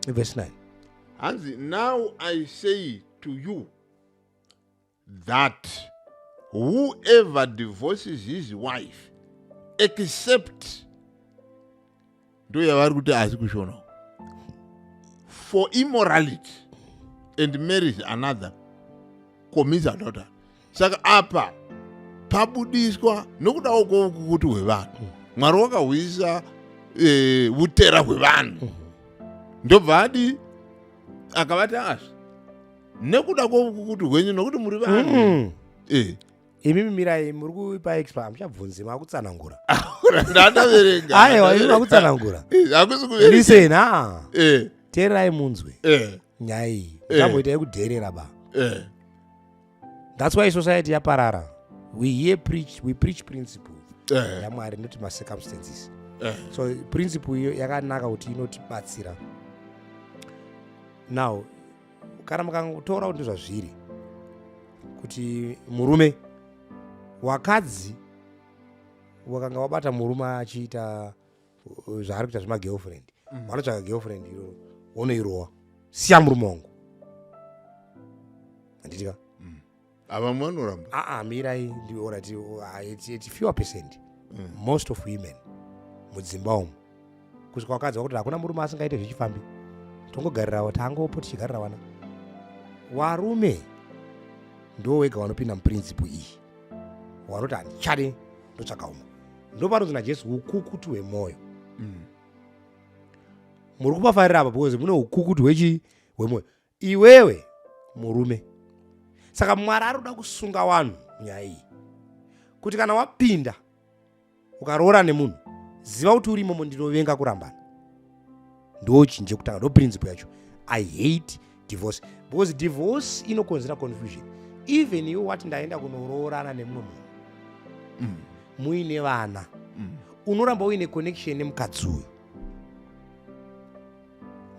Verse 9. Hanzi, "Now I say to you that whoever divorces his wife except," ndo yavari kuti asi kushona, "for immorality and marries another commits adultery." Saka apa Pabudiswa nokudawo kwoukukutu hwevanhu. Mwari wakahwisa utera hwevanhu. Ndobva adi akavati azvi nekuda kwoukukutu hwenyu, nokuti muri vanhu. Imimi mirai, muri kupa expa, hamuchabvunzi, makutsanangura. Ndataverenga. Aiwa, imi makutsanangura. Hakusi kuverenga. Listen, ha, teererai munzwe nyaya iyi. Musamboita yekudherera ba. That's why society yaparara. We here preach, we preach principle yaMwari, not macircumstances. So principle iyo yakanaka kuti inotibatsira. Now kana mukangotora kuti ndozvazviri, kuti murume wakadzi wakanga wabata murume achiita zvaari kuita zvemagirlfriend, vanotsvaka girlfriend iro wonoirowa, siya murume wangu, handitika? Avamwe vanoramba. Aa, mirai, alright, fewer percent. Most of women mudzimba umu, kusvika wakadzi wakuti hakuna murume asingaite zvichifambi, tongogarirawo, tangopo tichigarira vana. Warume ndo wega vanopinda muprinciple iyi, wanoti handichadi, ndotsvaka umwe. Ndo panonzi naJesu ukukutu hwemwoyo. Muri kupafarira apa because mune ukukutu hwechi hwemwoyo, iwewe murume. Saka Mwari ari kuda kusunga vanhu munyaya iyi, kuti kana wapinda ukaroora nemunhu, ziva kuti uri imomo. Ndinovenga kurambana, ndo chinhu chekutanga, ndo principle yacho. I hate divorce because divorce inokonzera confusion. Even iwe wati ndaenda kunoroorana nemumwe munhu, muine vana, unoramba uine connection nemukadzi uyu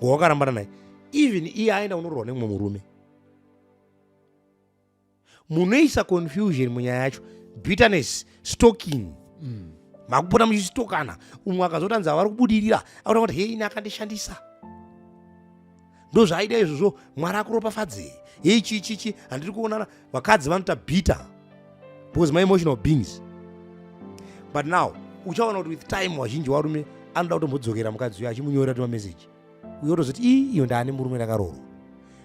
wawakarambana naye, even iye aenda kunoroorwa nemumwe murume. Munoisa confusion munyaya yacho, bitterness, stalking. Makupota muchistokana. Umwe akazotanzi vari kubudirira, akuta kuti, "Hei, ini akandishandisa, ndo zvaaida izvozvo. Mwari akuropafadze. Hei, chi chi chi, handiri kuonana." Vakadzi vanoita bitter because maemotional beings. But now uchaona kuti with time wazhinji varume anoda kutombodzokera mukadzi uyo, achimunyorera tumameseji, uyo otozoti, "Ii, iyo ndaane murume, ndakaroorwa."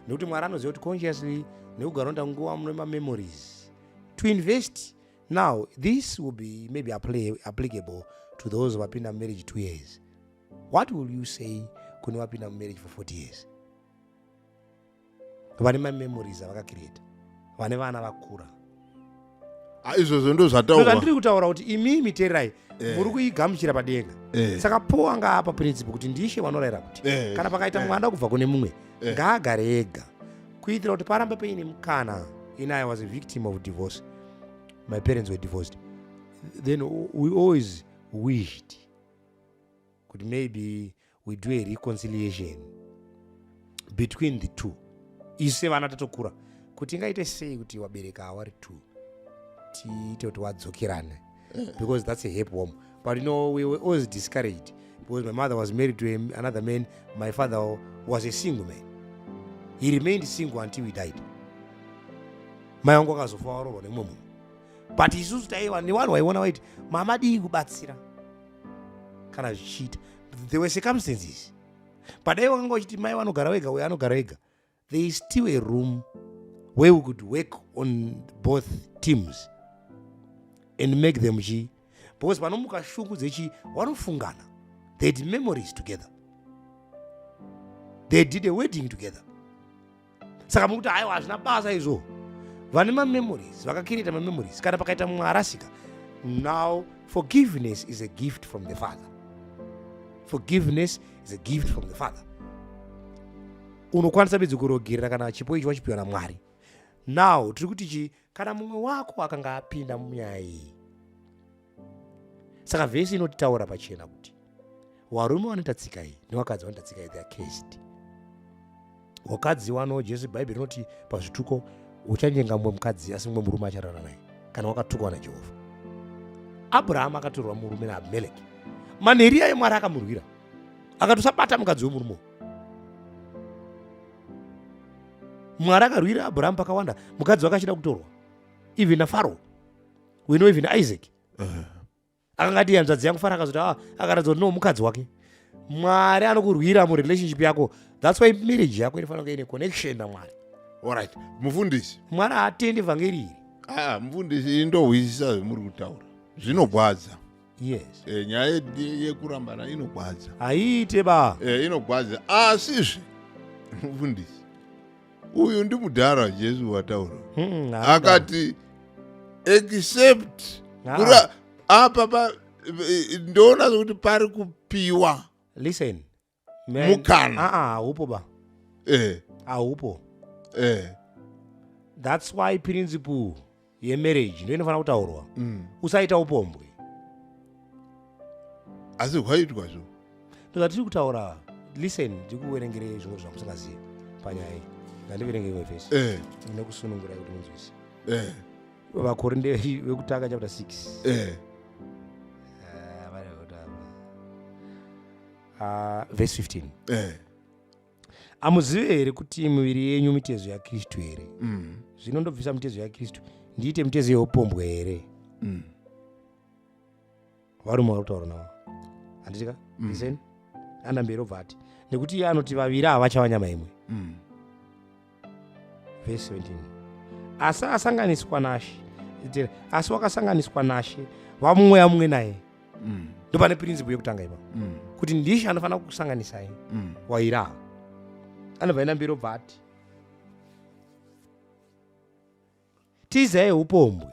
Nekuti Mwari anoziva kuti consciously nekugara unoita nguva mune mamemories to invest. Now this will be maybe applicable to those vapinda marriage 2 years. What will you say kune vapinda mumarriage for 40 years, vane mamemories avakacreata, vane vana vakura? Ah, izvozvo ndo zvataurwa. Zvandiri kutaura kuti imimi teererai, muri kuigamuchira padenga. Saka Paul anga apa principle kuti ndishe vanorayira kuti kana pakaita mwana kubva kune mumwe, ngaagare ega, kuitira kuti parambe paine mukana. In I was a victim of divorce. My parents were divorced. Then we always wished kuti maybe we do a reconciliation between the two, isu sevana tatokura, kuti ingaite sei kuti wabereka awari two tiite kuti wadzokerane, because that's a happy home. But we were always discouraged because my mother was married to another man. My father was a single man. He remained single until he died. Mai vangu akazofa varoorwa nemumwe munhu, but isusu taiva nevanhu vaiona, vaiti, "Mama, dii kubatsira kana zvichiita." There were circumstances, but dai wakanga uchiti mai vanogara vega, uyo anogara ega, there is still a room where we could work on both teams and make them chi, because panomuka shungu dzechi vanofungana. They had memories together, they did a wedding together. Saka mukuti haiwa, hazvina basa izvo. Vane mamemories, vakacreata mamemories. Kana pakaita mumwe arasika, now forgiveness is a gift from the Father. Forgiveness is a gift from the Father. Unokwanisa bedzi kurogerera kana chipo ichi wachipiwa naMwari. Now tiri kuti chi, kana mumwe wako akanga apinda munyaya iyi, saka vhesi inotitaura pachena kuti varume vanoita tsika iyi nevakadzi vanoita tsika iyi, they are cursed. Wakadzi wano Jesu, Bhaibheri rinoti pazvituko, uchanyenga mumwe mukadzi asi mumwe murume acharara naye kana wakatukwa naJehovha. Abrahamu akatorwa murume naAbhimeleki. Manheri ayo Mwari akamurwira, akatosabata mukadzi wemurume. Mwari akarwira Abrahamu pakawanda, mukadzi wake achida kutorwa even naFaro. We know even Isaac akanga ati hanzvadzi yangu. Faro akazoti, ah, akaratidza kuti no, mukadzi wake. Mwari anokurwira murelationship yako. That's why marriage yako inofanira kunge ine connection naMwari. Alright, mufundisi. Mwari haatendi vhangeri iri. Ah, mufundisi indohwisisa zvemuri kutaura zvinogwadza. Yes. E, nyaya yekurambana inogwadza. Haiite ba. E, inogwadza asizve mufundisi uyu ndimudhara Jesu wataura. Akati except kura apa pa ndoona zvekuti pari kupiwa. Listen. Mukana. Ah, ah, haupo ba. Eh. Haupo. Eh. That's why principle yemarriage ndo inofanira kutaurwa. Usaita upombwe. Asi hwaitwa zvo. Ndozvatiri kutaura. Listen, ndikuverengere zvimwe zvamusingazivi panyaya iyi. Ngandiverenge imwe vhesi. Eh. Nekusunungura kuti munzwise. Eh. VaKorinde vekutanga chapter 6. Eh. Verse 15. Eh. Amuzivi here kuti miviri yenyu mitezo yaKristu here? Zvino ndobvisa mitezo yaKristu ndiite mitezo yeupombwe here? Varume vari kutaura navo. Handiti ka? Listen. Anda mberi obva ati nekuti iye anoti vaviri ava vachava nyama imwe. Verse 17. Asi asanganiswa naShe. Asi wakasanganiswa naShe vamweya mumwe naye. Ndopane principle yekutanga ipa. Kuti ndishe anofanira kukusanganisai. Waira. Anobva enda mberi obva ati tizai upombwe.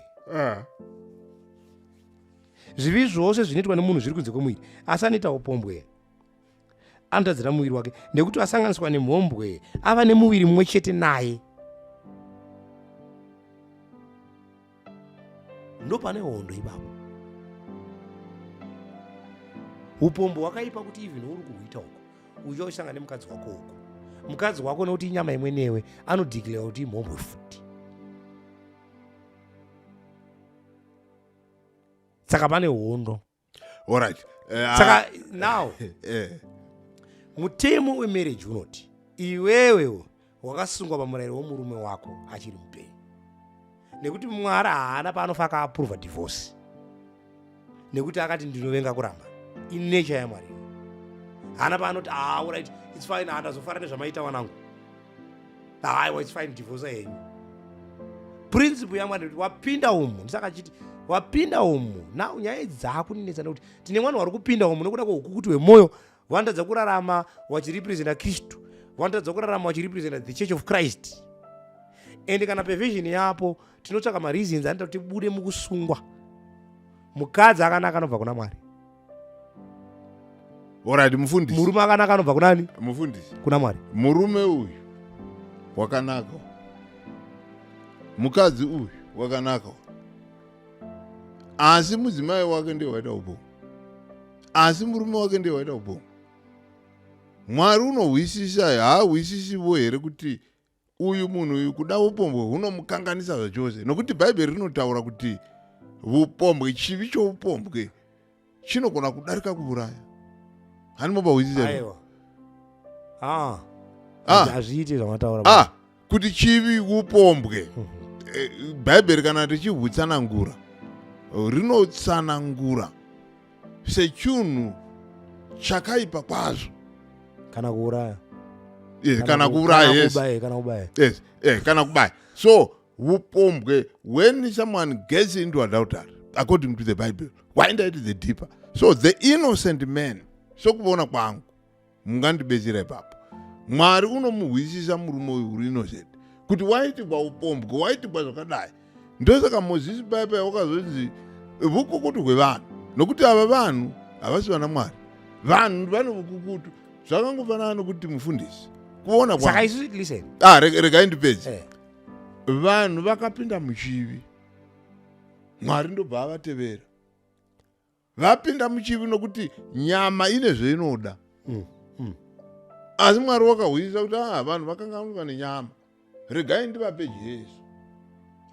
Zvivi zvose zvinoitwa nemunhu zviri kunze kwemuviri, asi anoita upombwe anotadzira muviri wake, nekuti asanganiswa nemhombwe ava nemuviri mumwe chete naye. Ndopane hondo ipapo. Upombwe hwakaipa kuti even uri kuhuita uko uyo uchisangana nemukadzi wako uko, mukadzi wako nekuti inyama imwe newe anodeclare kuti imhombwe futi. Saka pane hondo. Alright. Saka now mutemo wemarriage unoti iwewe wakasungwa pamurayiro wemurume wako achiri mupenyu, nekuti Mwari haana paanofa akaapprova divorce, nekuti akati ndinovenga kuramba. Inature yaMwari. Haana paanoti ah, right, it's fine, handazofara nezvamaita wanangu, haiwa, it's fine, divorce yenyu. Principle yaMwari kuti wapinda umu, ndisaka achiti wapinda umu. Now nyaya idzi dzaakuninetsa nekuti tine mwana wari kupinda umu nekuda kweukukutu hwemwoyo, vanotadza kurarama vachirepresenta Kristu, vanotadza kurarama vachirepresenta the Church of Christ. Ende kana perversion yapo, tinotsvaka mareasons anoita kuti tibude mukusungwa. Mukadzi akanaka anobva kuna Mwari. Alright, mufundisi. Murume akanaka anobva kunani? Mufundisi. Kuna Mwari. Murume uyu wakanaka, mukadzi uyu wakanaka, asi mudzimai wake ndiye waita upombwe, asi murume wake ndiye waita upombwe. Mwari unohwisisa, haahwisisivo here kuti uyu munhu uyu kuda upombwe hunomukanganisa zvachose? Nokuti Bhaibheri rinotaura kuti upombwe, chivi choupombwe chinogona kudarika kuuraya. Hani mobahwisisa? Aiwa. Hazviiti zvamataura. Kuti chivi upombwe. Bhaibheri kana richihutsanangura rinotsanangura sechinhu chakaipa kwazvo. Kana kuuraya. Kana kuuraya, yes. Kana kubaya. Yes, kana kubaya. So upombwe, when someone gets into adultery, according to the Bible, waenda it the deeper. So the innocent man, sokuvona kwangu, mungandibetsera ipapo, Mwari unomuhwisisa murume uyu uri innocent kuti waitirwa upombwe, waitirwa zvakadai. Ndosaka Mozisi paya paya wakazonzi vukukutu hwevanhu, nokuti ava vanhu havasi vana Mwari, vanhu vane vukukutu. Zvakangofanana nokuti mufundisi, kuona Saka isusu, listen. Ah, regai ndipedze. Vanhu vakapinda muchivi, Mwari ndobva avatevera. Vapinda muchivi nokuti nyama ine zveinoda. Asi Mwari wakahwisisa kuti ah, vanhu vakanganwa nenyama, regai ndivape Jesu.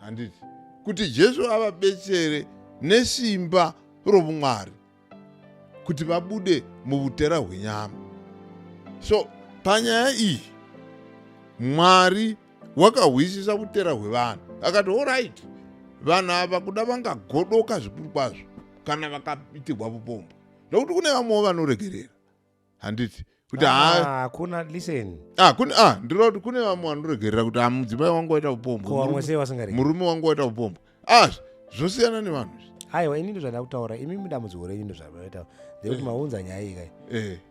Handiti kuti Jesu avabetsere nesimba romumwari kuti vabude muvutera hwenyama. So panyaya iyi Mwari wakahwisisa utera hwevanhu, akati alright, vanhu ava kuda vangagodoka zvikuru kwazvo kana vakaitirwa vupombwe, nokuti kune vamwewo vanoregerera. Handiti kuti Hakuna, listen. Kune ndinoda kuti kune vamwe vanoregerera kuti mudzimai wangu waita upombwe, Ko vamwe sei vasingaregeri? Murume wangu waita upombwe. Ah, zvosiyana nevanhu. Aiwa, ini ndozvandida kutaura. Imi mudambudziko renyu ndozvataura ndekuti maunza nyaya iyi kai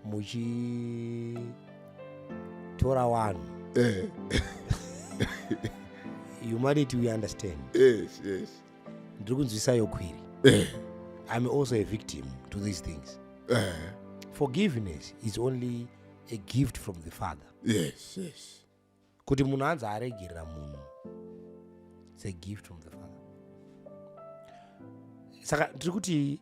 muchitora vanhu. Humanity, we understand. Ndiri kunzwisa yokwiri. I'm also a victim to these things. Forgiveness is only a gift from the Father. Kuti munhu anzi aregerera munhu, it's a gift from the Father. Saka ndiri kuti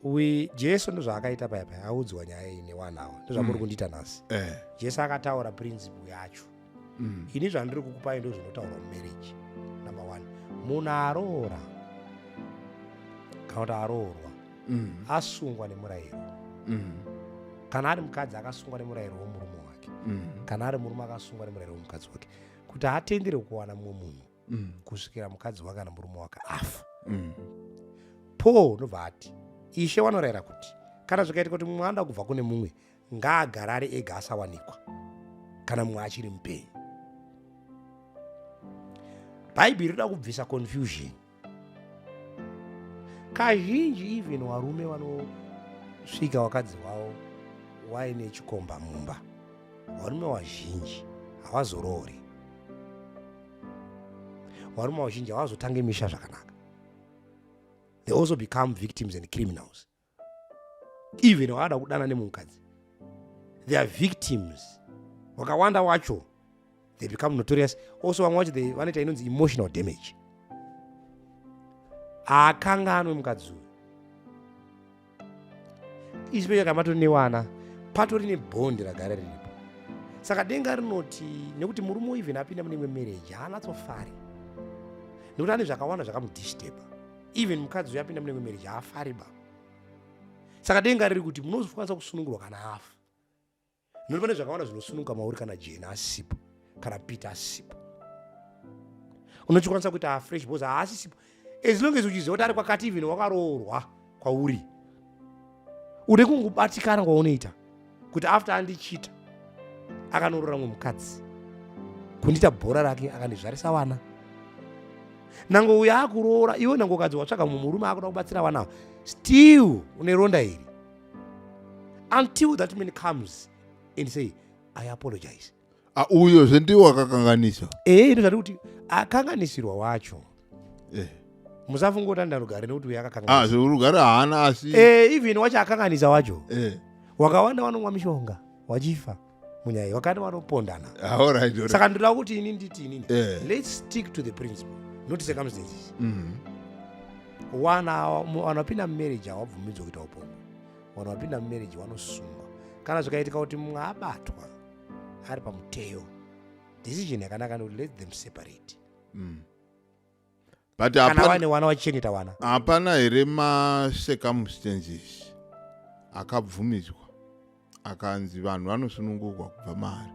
we Jesu ndozvaakaita paya paya audzwa nyaya iyi newanhu ava, ndozvamuri kundiita nhasi. Jesu akataura principle yacho. Ini zvandiri kukupai ndo zvinotaurwa mumarriage. Number one, munhu aroora kana kuti aroorwa asungwa nemurayiro. Kana ari mukadzi, akasungwa nemurayiro womurume wake. Kana ari murume, akasungwa nemurayiro womukadzi wake kuti atendere kuwana mumwe munhu kusvikira mukadzi wake kana murume wake afa. Paul ndobva ati, Ishe wanorayira kuti kana zvikaitika kuti mumwe anoda kubva kune mumwe, ngaagare ari ega, asawanikwa kana mumwe achiri mupenyu. Bhaibheri rinoda kubvisa confusion. Kazhinji even varume vanosvika vakadzi vavo waine chikomba mumba, varume vazhinji havazoroori, varume vazhinji havazotange misha zvakanaka. They also become victims and criminals. Even vakada kudana nemukadzi, they are victims. Vakawanda wacho, they become notorious also. Vamwe vacho vanoita inonzi emotional damage. Haakanganwe mukadzi uyu, especially kana matori nevana, patori nebond ragara riripo. Saka denga rinoti nekuti murume even apinda mune imwe marriage, haanatsofari nekuti ane zvakawanda zvakamudisturba. Even mukadzi uyu apinda mune imwe marriage, haafari ba. Saka denga riri kuti munozokwanisa kusunungurwa kana afa, nekuti pane zvakawanda zvinosununguka mauri kana Jena asisipo, kana Peter asisipo. Unochikwanisa kuita afresh because haasisipo. As long as uchiziva kuti ari kwakati, even wakaroorwa kwauri, une kungobatikana kwaunoita kuti after andichita, akanorora mumwe mukadzi, kundiita bhora rake, akandizvarisa vana, nango uyo akuroora iwe, nango ukadzi watsvaga mumwe murume akuda kubatsira vana ava, still une ronda iri until that man comes and say, "I apologize." Ah, uyozve ndiwo wakakanganisa. Ee, ndozvati kuti akanganisirwa wacho, musafunga kuti anda rugare nekuti uyo Ah, akakanganisa. Zverugare haana, asi Even wacho akanganisa wacho, wakawanda vanomwa mishonga wachifa munyaya, wakati vanopondana. Ah, all right. Saka ndoda kuti ini nditi inini, let's stick to the principle, not circumstances. Wana vanopinda mumarriage havabvumidzwa kuita upombwe. Vanhu vapinda mumarriage vanosungwa. Kana zvikaitika kuti mumwe abatwa ari pamuteyo, decision yakanaka ndekuti let them separate. But kana hapana vaine wana, vachichengeta wana. Hapana here macircumstances akabvumidzwa akanzi vanhu vanosunungurwa kubva maari?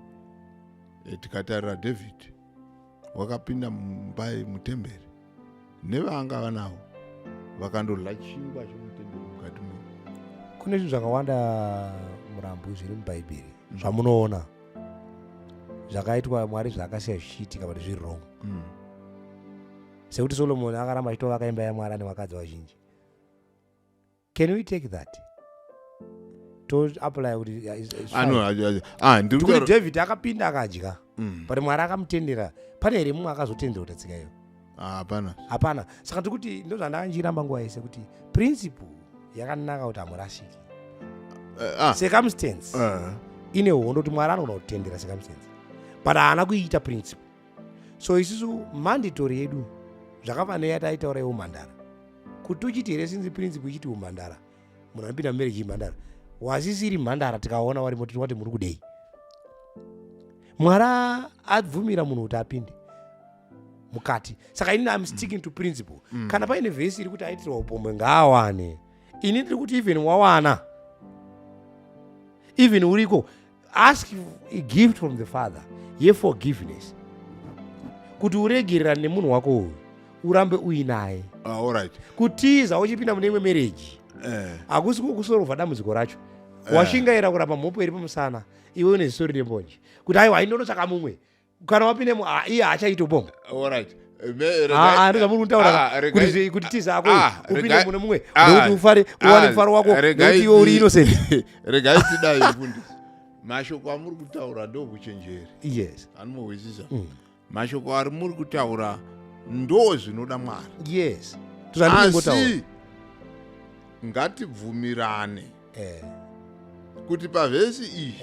Tikatarira David, wakapinda mumba mutemberi nevaanga vanavo, vakandodya chingwa chomutemberi mukati mo. Kune zvinhu zvakawanda, Murambo, zviri mubhaibheri zvamunoona zvakaitwa Mwari, zvaakasiya zvichiitika, but zviri wrong. Sekuti Solomoni akaramba achitovaka imba yaMwari ane vakadzi vazhinji. Can we take that toapply kuti yeah, it's Ah, no, fine? Ah, ndiri Kuti David akapinda akadya, but Mwari akamutendera. Pane here mumwe akazotendera kuti tsika iyo? Ah, hapana. Hapana. Saka tiri kuti ndozvandanchiramba nguva yese kuti principle yakanaka kuti hamurasiki. Circumstance ine hondo kuti Mwari anogona kutendera circumstance, but haana kuiita principle. So isusu mandatory yedu zvakafanira yataitaura yeumhandara, kuti uchiti here, since principle ichiti umhandara, munhu anopinda mumarriage imhandara, wasisiri mhandara tikaona warimo, tinowati muri kudei? Mwari abvumira munhu kuti apinde mukati. Saka inini am sticking to principle. Kana paine vhesi iri kuti aitirwa upombwe ngaawane, ini ndiri kuti even wawana, even uriko, ask a gift from the Father yeforgiveness kuti uregererane nemunhu wako uyu, urambe uinaye. Ah, all right. Kutiza uchipinda mune imwe marriage hakusi kukusorovha dambudziko racho. Washingaira kuramba mhopo iri pamusana, iwe une ziso rine mbonje kuti aiwa, indonotsvaka mumwe. Kana wapindemo, ah, iye haachaiti upombwe. All right. Ah, ndozvamuri kutaura ah, kuti kuti tiza ako ah, upinde mune mumwe nekuti ufare uwane mufaro wako nekuti iwe uri innocent. Regai tidai mfundisi, mashoko amuri kutaura ndokuchenjeri. Yes, anomuhwisisa. Mashoko ari muri kutaura ndo zvinoda Mwari. Yes, asi ngatibvumirane kuti pavhesi iyi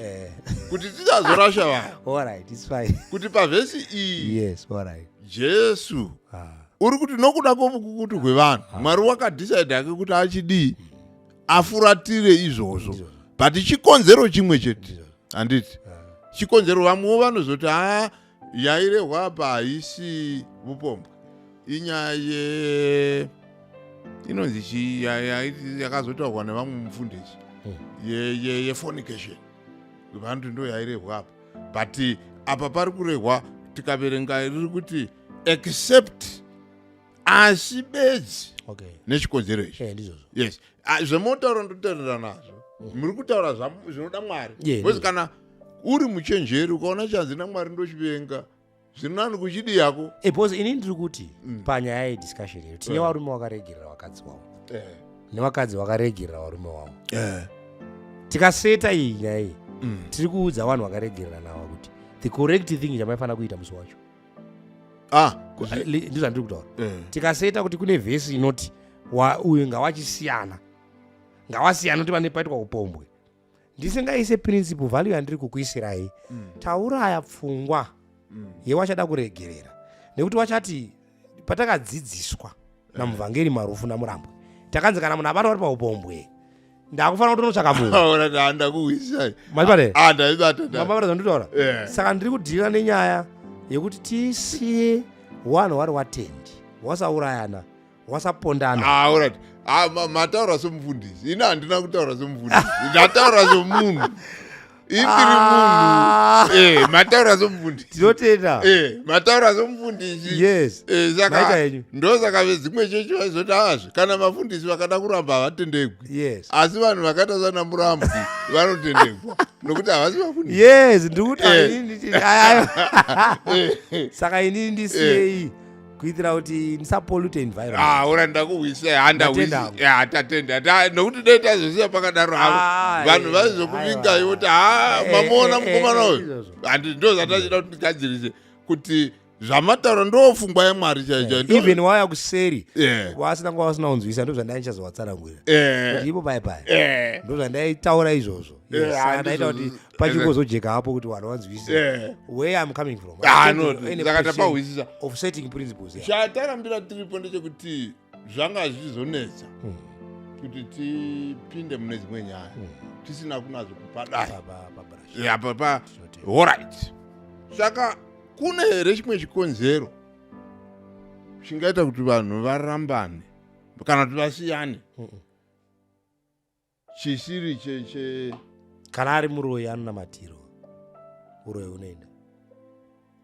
kuti tisazorasha vanhu. Alright, it's fine. Kuti pavhesi iyi, yes, alright, Jesu uri kuti nokuda kwovukukutu hwevanhu Mwari wakadhisaidha ake kuti achidii, afuratire izvozvo. But chikonzero chimwe chete, handiti? Chikonzero, vamwewo vanozoti ha, yairehwa apa haisi vupombwe, inyaya ye inonzi chii yakazotaurwa nevamwe mufundisi yefornication. Vanoti ndo yairehwa apa, but apa pari kurehwa, tikaverenga riri kuti except, asi bedzi nechikonzero ichi. Ndizvozvo. Yes. Ah, zvemotaura ndotaurira nazvo. Muri kutaura zvinoda Mwari, because kana uri muchenjeri ukaona chanzi naMwari ndochivenga, zviri nani kuchidi yako. Because inini ndiri kuti panyaya yediscussion iyo tine varume vakaregerera vakadzi vavo nevakadzi vakaregerera varume vavo. Tikaseta iyi nyaya iyi, tiri kuudza vanhu vakaregerera navo kuti the correct thing chamaifanira kuita musi wacho. Ndizvandiri kutaura. Tikaseta kuti kune vhesi inoti uyu ngawachisiyana, ngawasiyana kuti pane paitwa upombwe, ndisingaise principle value yandiri kukuisirai. Tauraya pfungwa yewachada kuregerera, nekuti wachati patakadzidziswa namuvhangeri Marufu naMurambwe, takanzi kana munhu abatwa ari paupombwe, ndakufanira kutonotsvaka munhu. Alright, handakuhwisisai. Mazvibata? Ah, ndaibata. Mabata zvandinotaura? Eh. Saka ndiri kudhirira nenyaya yekuti tisiye vanhu vari watendi, wasaurayana, wasapondana. Ah, alright. Ah, mataura somufundisi. Ini handina kutaura somufundisi, ndataura somunhu. Ini ndiri munhu. Mataura somufundisi. Tinotenda. Mataura somufundisi. Yes. Saka Maita henyu. Ndosaka vedzimwe chechi vaizoti azve kana vafundisi vakada kuramba havatendegwi, asi vanhu vakaita sana Murambwi vanotendegwa nokuti havasi vafundisi. Yes, ndiri kuti saka inini ndisiyei kuitira kuti ndisapollute environment. Ah, ura ndakuhwisisa. Ndatenda. Handahwisisa, tatenda. Nokuti dai tazosiya pakadaro havo, vanhu vaizokuvingai voti ha, mamuona mukomana uyu. Izvozvo. Handi ndo zvatachida kuti ndigadzirise, kuti zvamataura ndo pfungwa yaMwari chaicho. Even wauya kuseri wasina nguva, wasina kunzwisa, ndo zvandai ndichazowatsanangurira kuti ipo pai pai ndo zvandaitaura izvozvo. Yes, saka ndaita kuti pachingozojeka hapo kuti vanhu vanzwise where I'm coming from. Ah, I no, take any saka position tapahwisisa. of setting principles, yeah. Chatarambira tiripo ndechekuti zvanga zvichizonetsa kuti tipinde mune dzimwe nyaya tisina kunazo kupadai. Pa brush. Apa pa Tinotenda. Alright, saka kune here chimwe chikonzero chingaita kuti vanhu varambane kana kuti vasiyane chisiri che Kana ari muroyi anonamatirwa, uroyi hunoenda.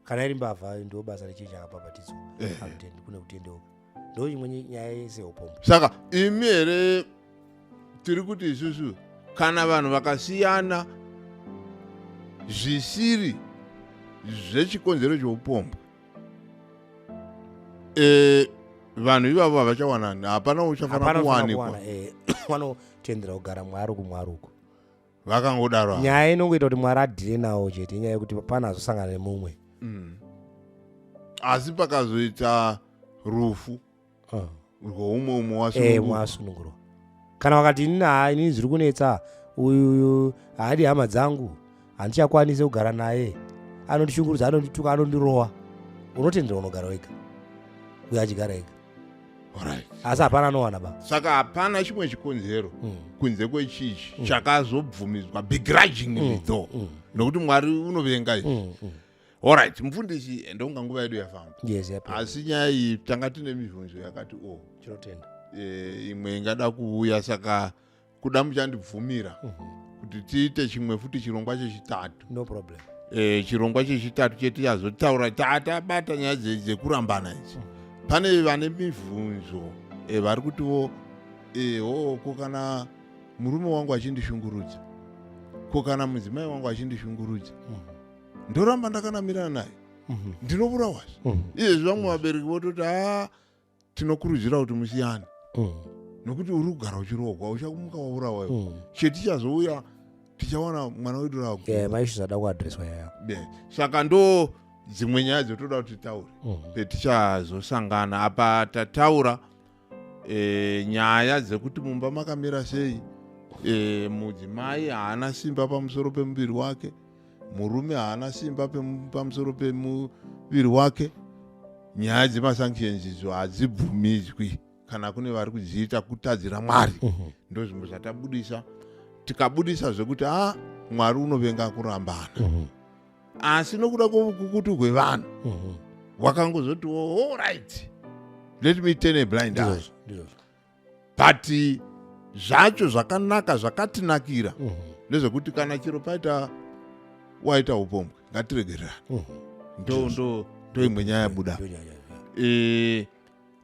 Kana iri mbavha, ndo basa rechechi akabhabhatidzwa. Hakutendi, kune kutendeuka, ndo imwe nyaya yese upombo. Saka imi here tiri kuti isusu kana vanhu vakasiyana zvisiri zvechikonzero cheupombwe, vanhu ivavo havachawanani, hapana uchafanira Hapana unofanira kuwanikwa. kuwana, vanotendera kugara mwari kumwari uko. Vakangodaro ava. Nyaya inongoita kuti Mwari adhire nawo chete inyaya yekuti pana azosangana nemumwe. Asi pakazoita rufu rwoumwe umwe wasununguka. Mwasunungurwa. Kana vakati inini, haa, inini zviri kunetsa, uyu haadi hama dzangu, handichakwanisi kugara naye, anondishungurudza, anondituka, anondirowa, unotendera unogara wega, uyo achigara ega. Asi hapana anowana ba. Saka hapana chimwe chikonzero kunze kwechichi chakazobvumidzwa begrudgingly though, nokuti Mwari unovenga izvi. Alright, mufundisi, ndonga nguva yedu yafamba. Yes, yapera. Asi nyaya iyi tanga tine mibvunzo yakati o Tinotenda. Imwe ingada kuuya, saka kuda muchandibvumira kuti tiite chimwe futi chirongwa chechitatu. No problem. Chirongwa chechitatu chetichazotaura tabata nyaya dzekurambana idzi. Pane vane mibvunzo vari kutiwo ko kana murume wangu achindishungurudza, ko kana mudzimai wangu achindishungurudza, ndoramba ndakanamirana naye? Ndinourawa. Izvezvi vamwe vabereki vototi, "Ha, tinokurudzira kuti musiyane nokuti uri kugara uchirohwa, uchamuka waurawa iwe." Chetichazouya tichawana mwana wedu raku. Yeah, maissues ada kuaddresswa yaya. Yeah. Saka ndo dzimwe nyaya dzotoda kuti titaure petichazosangana. Apa tataura nyaya dzekuti mumba makamira sei, mudzimai haana simba pamusoro pemuviri wake, murume haana simba pamusoro pemuviri wake. Nyaya dzemasanctions idzo hadzibvumidzwi, kana kune vari kudziita kutadzira Mwari. Ndo zvimwe zvatabudisa. Tikabudisa zvekuti a Mwari unovenga kurambana, asi nokuda kwokukutu hwevanhu wakangozoti, "Oh, all right, let me turn a blind eye." Ndizvozvo, ndizvozvo. But zvacho zvakanaka, zvakatinakira ndezvekuti kana chiro paita waita upombwe, ngatiregererane. Ndo imwe nyaya yabuda. Ndo nyaya, yeah.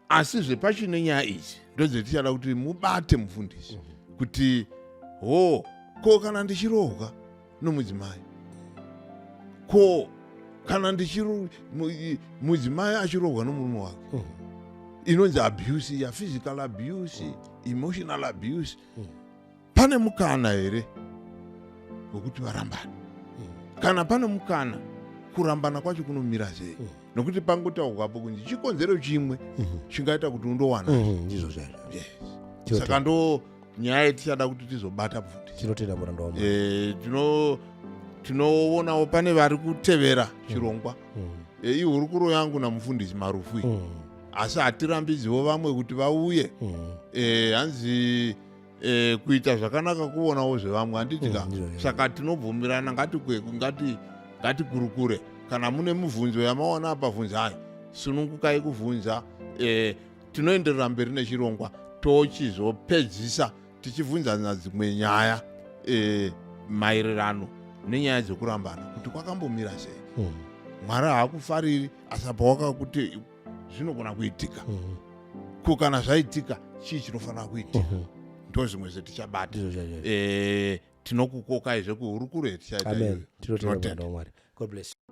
Asi zvepachine nyaya idzi ndodzetichada kuti mubate, mufundisi, kuti ho, ko kana ndichirohwa nomudzimai, ko kana mudzimai achirohwa nomurume wake, inonzi abuse ya physical abuse, emotional abuse, pane mukana here wekuti varambane? Kana pane mukana, kurambana kwacho kunomira sei? Nokuti pangotaurwapo kunzi chikonzero chimwe chingaita kuti undowana. Ndizvo chaizvo. Yes. Tinotenda. Saka ndo nyaya yetichada kuti tizobata, mufundisi. Tinotenda, muranda waMwari. Tinoonawo pane vari kutevera chirongwa. Ihurukuro yangu namufundisi Marufu iyi, asi hatirambidziwo vamwe kuti vauye. Hanzi kuita zvakanaka kuonawo zvevamwe, handiti ka? Ndizvo, yeah. Saka tinobvumirana, ngatikurukure. Kana mune mubvunzo yamaona apa, bvunzai, sunungukai kubvunza. Tinoenderera mberi nechirongwa, tochizopedzisa tichibvunzana dzimwe nyaya maererano nenyaya dzekurambana, kuti kwakambomira sei. Mwari haakufariri, asi apa wakakuti zvinogona kuitika. Ko kana zvaitika, chii chinofanira kuitika? Ndo zvimwe zvetichabata. Ndizvo chaizvo. Tinokukokai zvekuhurukuro yetichaita Amen. iyoyo. Tinotenda, Tinotenda. muranda waMwari. God bless you.